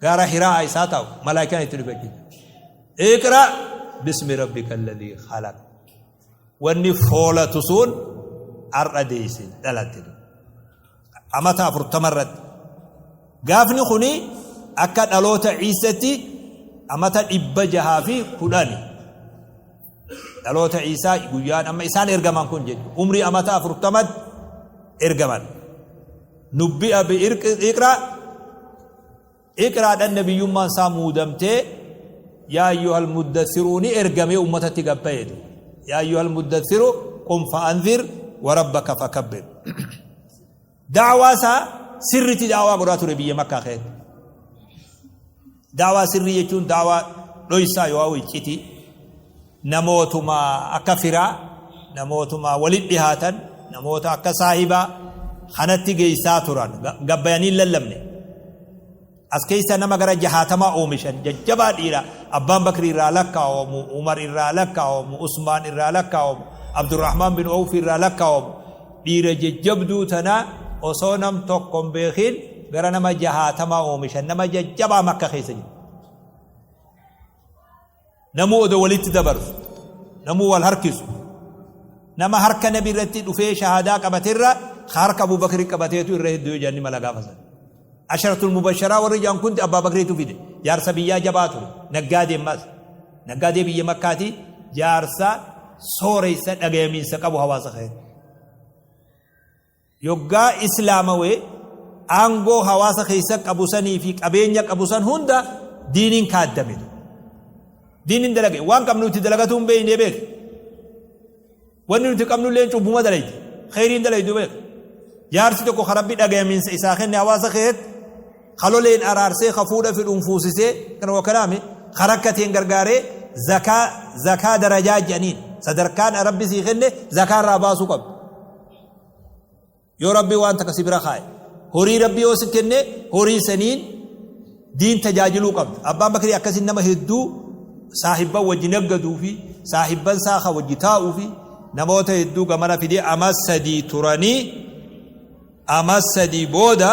Gaara Hiraa'a isaa taa'u malaayikaan itti dhufe achitti. Iqra bismi rabbika alladhii khalaq. Wanni foolatu sun har'a deeyse dhalatte. Amata 40 irratti. Gaafni kuni akka dhaloota Ciisatti amata 610. Dhaloota Ciisaa guyyaan amma isaan ergaman kun jechuudha. Umrii amata 40tti ergaman. Nubbi'a bi iqra iqraadhaan nabiyyummaan isaa muudamtee yaa ayyuhal muddathiruu ni ergamee ummatatti gabbayeetu. Yaa ayyuhal muddathiru qum fa'anzir wa rabbaka fakabbir. Da'waa isaa sirriitti da'waa godhaa ture biyya Makkaa keessatti. Da'waa sirrii jechuun da'waa dhoysaa yoo iccitii namootuma akka firaa namootuma walitti dhihaatan namoota akka saahibaa kanatti geessaa turan gabbayanii hin lallabne. As keessa nama gara jahaatamaa oomishan jajjabaa dhiira Abbaan Bakrii irraa lakkaawamu, Umar irraa lakkaawamu, Usmaan irraa lakkaawamu, Abdurrahmaan bin Awf irraa lakkaawamu dhiira jajjabduu tana osoo nam tokko hin beekin Gara nama 60 oomishan, nama jajjabaa Makka keessa jiru. Namuu odoo walitti dabarsu, namuu wal harkisu, nama harka nabi irratti dhufee shahaadaa qabaterra ka harka Abuu Bakri qabateetu irra hedduu yoo jedhan ni mala gaafa san. Asharatul mubasharaa warri jedhan kun Abbaa Bakriitu fide. Jaarsa biyyaa jabaa ture. Naggaadee ammas. Naggaadee biyya Makkaati jaarsa sooressa dhagayamiinsa qabu hawaasa keessa. Yoggaa islaamawe aangoo hawaasa keessa qabu sanii fi qabeenya qabu san hunda diiniin kaaddame. Diiniin dalage waan qabnu itti dalagatuu hin beekne beek. Wanni nuti qabnu illee cubbuma dalaydi. Kheyriin dalaydu beek. Jaarsi tokko ka Rabbi dhagayamiinsa isaa kenne hawaasa keessatti ka loleen araarsee ka fuudha fidhuun fuusisee kana wakalaame ka rakkateen gargaaree zakaa zakaa darajaa jedhaniin sadarkaan Rabbi sii kenne zakaa irraa baasuu qabdu. Yoo Rabbi waan takka si bira kaaye, horii Rabbi yoo si kenne, horii saniin diin tajaajiluu qabda. Abbaan Bakrii akkasin nama hedduu saahibban wajji naggaduu fi saahibban isaa ka wajji taa'uu fi namoota hedduu gamana fidee ama 3 turanii ama 3 booda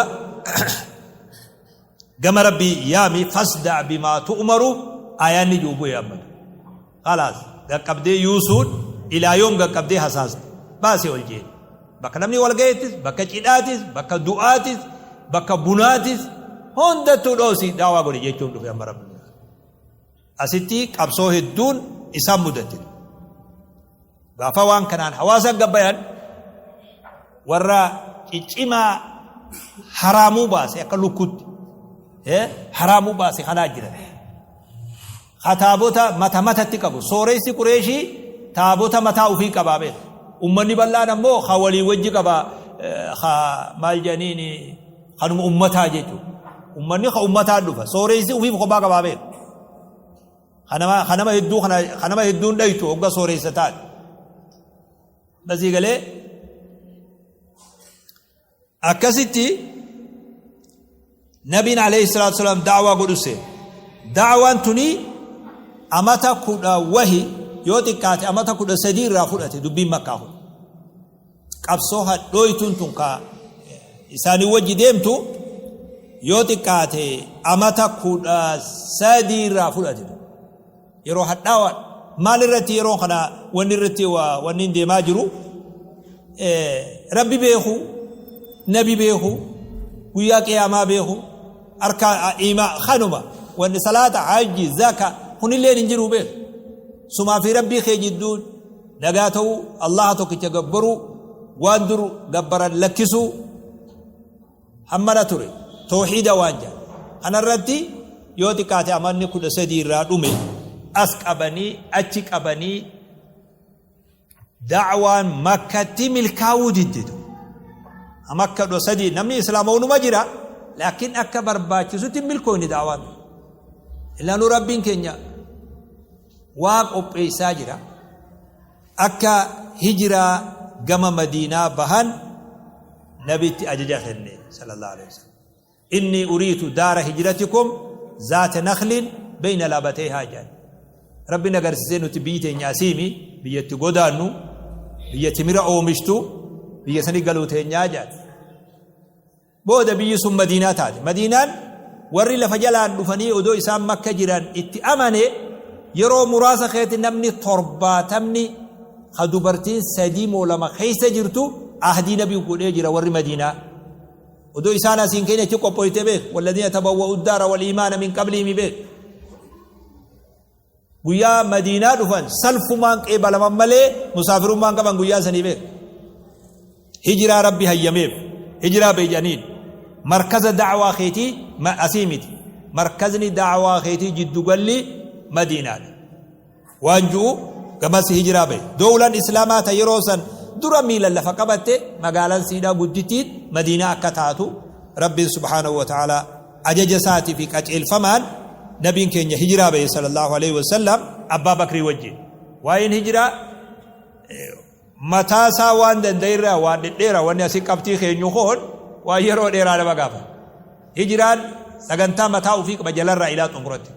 Gama Rabbii yaami fasda' bimaa tu'maru aayaanni ji'u bu'e ammatu. Khalaas gaqqabdee yuusuun ilaa yoom gaqqabdee hasaasta. Baasi ol jeen. Bakka namni wal gaheettis, bakka cidhaatis, bakka du'aatis, bakka bunaatis hundattuu dhoosi daawaa godhi jechuun dhufe amma Rabbi. Asitti qabsoo hedduun isaan mudatte. Gaafa waan kanaan hawaasa gabbayan warra ciccimaa haraamuu baase akka lukkutti haraamuu baase kanaa jira. Ka taabota mata matatti qabu sooressi Qureeshii taabota mataa ofii qabaa beeka. Ummanni bal'aan ammoo ka walii wajji qaba ka maal jedhaniin kanuma ummataa jechuudha. Ummanni ka ummataa dhufa sooressi ofiif kophaa qabaa beeka. Ka nama hedduu kana ka nama hedduun dhaytu hogga sooressa taate. Basii galee akkasitti nabiin alayhi salaatu salaam da'waa godhu seene. Da'waan tuni amata kudha wahi yoo xiqqaate amata 13 irraa fudhate dubbiin Makkaa kun. Qabsoo hadhooytuun tun ka isaanii wajji deemtu yoo xiqqaate amata 13 irraa fudhate. Yeroo hadhaawaa maal irratti yeroo kana wanni irratti wanni deemaa jiru Rabbi beeku, nabi beeku, guyyaa qiyaamaa beeku, harka imaa kanuma wanni salaata, hajji, zaka kunilleen hin jiru beeku. Sumaa fi Rabbii kee jidduun Nagaa ta'uu, Allaaha tokkicha gabbaruu, waan dur gabbaran lakkisuu hammana ture. Tawhiida waan jedhan. Kanarratti yoo xiqqaate amanni 13 irraa dhume as qabanii achi qabanii da'waan Makkatti milkaa'uu didde. Makka 13 namni islaama jira laakiin akka barbaachisutti hin milkoofne da'waan. Ilaanuu Rabbiin keenya waa qopheessaa jira. Akka hijiraa gama Madiinaa bahan Nabitti ajaja kenne sallallahu alaihi wasallam. Inni uriitu daara hijratikum zaata nakhlin bayna laabatayhaa jedhan. Rabbiin agarsiisee nuti biyyi teenya asiimi biyyatti godaannu biyya timira oomishtu biyya sanii galuu teenyaa jedhan. Booda biyyi sun Madiinaa taate. Madiinaan warri lafa jalaan dhufanii odoo isaan Makka jiran itti amane yeroo muraasa keessatti namni 70ni ka dubartiin 3 moo 2 keessa jirtu ahdii nabi godhee jira warri Madiinaa. Odoo isaan asiin keenya achi qophooyte beek. Walladiina tabawwa'u daara wal iimaana min qabliimi beek. Guyyaa Madiinaa dhufan salfumaan qeebalaman malee musaafirummaan qaban guyyaa sanii beek. Hijiraa Rabbi hayyameef hijiraa beeyaniin markaza da'waa keetii asii miti. Markazni da'waa keetii jiddugalli Madiinaadha. Waan ju'u gamas hijiraa bahe. Dowlan Islaamaa ta yeroo san dura miila lafa qabatte magaalaan siidhaa guddittiin Madiinaa akka taatu Rabbiin subhaanahu wa ta'aalaa ajaja isaatii fi qaceelfamaan nabiin keenya hijiraa bahe sallallahu alaihi wasallam Abbaa Bakrii wajjin. Waa'een hijiraa mataa isaa waan danda'e irraa waan dhedheera wanni asii qabxii keenyu koon waan yeroo dheeraa nama gaafa. Hijiraan sagantaa mataa ofii qaba jalarraa ilaa xumuratti.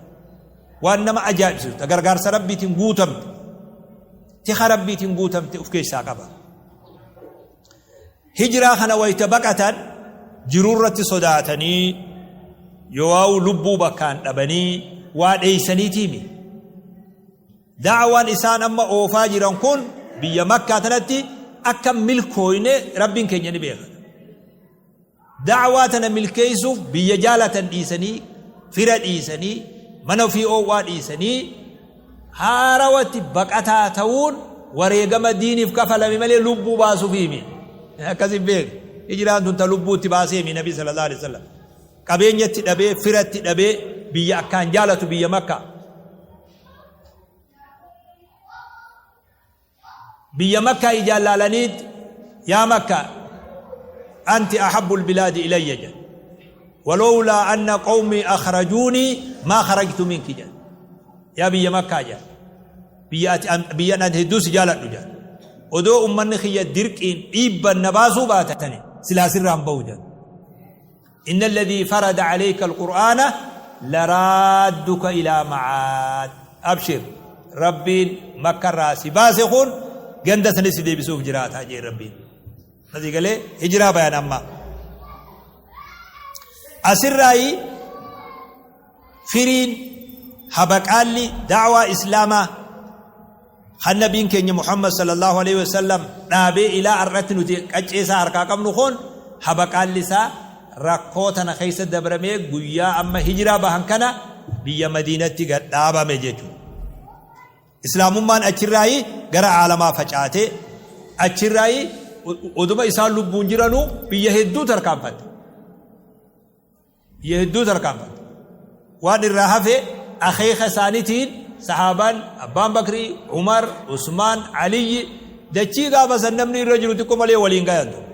Waan nama ajaa'ibsiisu ta gargaarsa Rabbiitiin guutamte tika Rabbiitiin guutamte of keessaa qaba. Hijiraa kana wayita baqatan Jiruu irratti sodaatanii yoo'aa'u lubbuu bakkaan dhabanii waa dheeysaniitiimi. Da'waan isaan amma oofaa jiran kun biyya Makkaa tanatti akka milkooyne Rabbiin keenya ni beeka. Da'waa tana milkeessuuf biyya jaalatan dhiisanii, fira dhiisanii, mana ofii oowwaa dhiisanii haarawatti baqataa ta'uun wareegama diiniif kafalame malee lubbuu baasuufiimi. Akkasi beek. Hijraan tun ta lubbuu itti baaseemi Nabi sallallahu alaihi wasallam. Qabeenya itti dhabee, fira itti dhabee, biyya akkaan jaalatu biyya Makkaa. Biyya Makkaa ijaan laalaniit yaa Makkaa anti ahabbul bilaadi ilayya jedhe. Walowlaa anna qawmii akhrajuunii maa kharajtu minki jedhe. Yaa biyya Makkaa jedhe. Biyya ati biyyan ani hedduu si jaaladhu jedhe. Odoo ummanni kiyya dirqiin dhiibban na baasuu baatani silaa sirraan bahu jedhe. Inna alladhii farada alayka alqur'aana laraadduka ilaa ma'aad. Abshir, Rabbiin Makka irraa si baase kun ganda sani si deebisuuf jiraata jee Rabbiin. Asii galee hijiraa bayan amma. Asirraayi firiin habaqaalli da'waa Islaamaa kan nabiin keenya Muhammad sallallahu alaihi wasallam dhaabee ilaa har'atti nuti qaccee isaa harkaa qabnu kun habaqaalli isaa rakkoo tana keessa dabramee guyyaa amma hijiraa bahan kana biyya Madiinatti gad dhaabame jechuudha. Islaamummaan achirraayi gara aalamaa facaatee achirraayi oduma isaan lubbuun jiranuu biyya hedduu tarkaanfatte. Biyya hedduu tarkaanfatte. Waan irraa hafe akeeka isaaniitiin sahaabaan Abbaan Bakrii, Umar, Usmaan, Aliyyi dachii gaafa san namni irra jiru xiqqoo malee waliin gayan ture.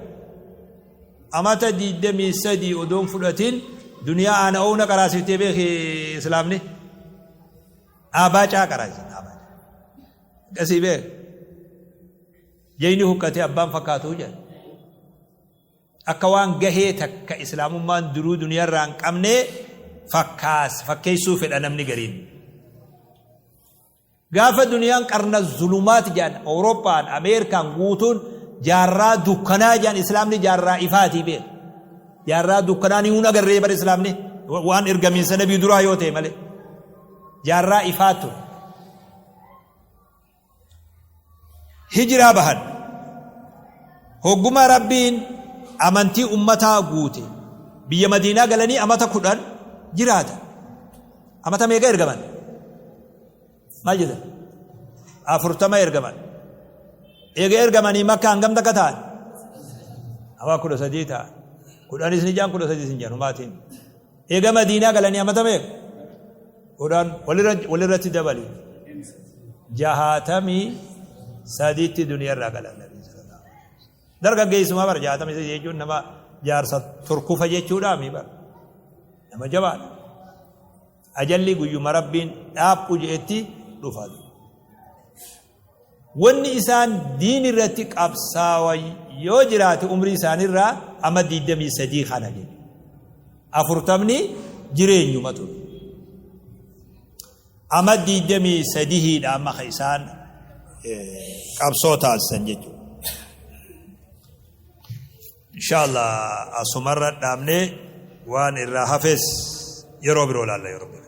Amata 23 odoon fudhatin duniyaa aana oona qaraasiftee beeki islaamni. Aabaa caa qaraasisan aabaa caa. Akkasii beek. Jayni huqqatee abbaan fakkaatuu jedha. Akka waan gahee takka islaamummaan duruu duniyarraa hin qabnee fakkaas fakkeessuu fedha namni gariin. Gaafa duniyaan qarna zulumaat jedhan Awurooppaan, Ameerikaan guutuun jaarraa dukkanaa jedhan islaamni jaarraa ifaatii beeka. Jaarraa dukkanaa ni hun agarree bar islaamni waan ergamiinsa nabii duraa yoo ta'e malee. Jaarraa ifaa ture. Hijraa bahan. Hogguma Rabbiin amantii ummataa guute biyya Madiinaa galanii amata 10 jiraatan. Amata meeqa ergaman? Maal jedhan? 40 ergaman. Eega ergamanii Makka hangam takka ta'an? Ama 13 ta'an. Kudhanis ni jaan 13 hin jaan humaatiin. Eega Madiinaa galanii amata meeqa? 10 walirratti dabali. 63tti duniyaa irraa galan Nabii sallallahu alaihi wasallam. Dargaggeessuma bara 63 jechuun nama jaarsa turkufa jechuudha mi bara. Nama jabaadha. Ajalli guyyuma Rabbiin dhaaphu je'etti dhufa. Wanni isaan diin irratti qabsaawan yoo jiraate umrii isaanirraa amma 23 kana jechuudha. Afurtamni jireenyuma ture. Amma 23 dha amma ka isaan qabsoo taasisan jechuudha. Inshallah asumarra dhaabnee waan irraa hafes yeroo biroo laalla yeroo biroo.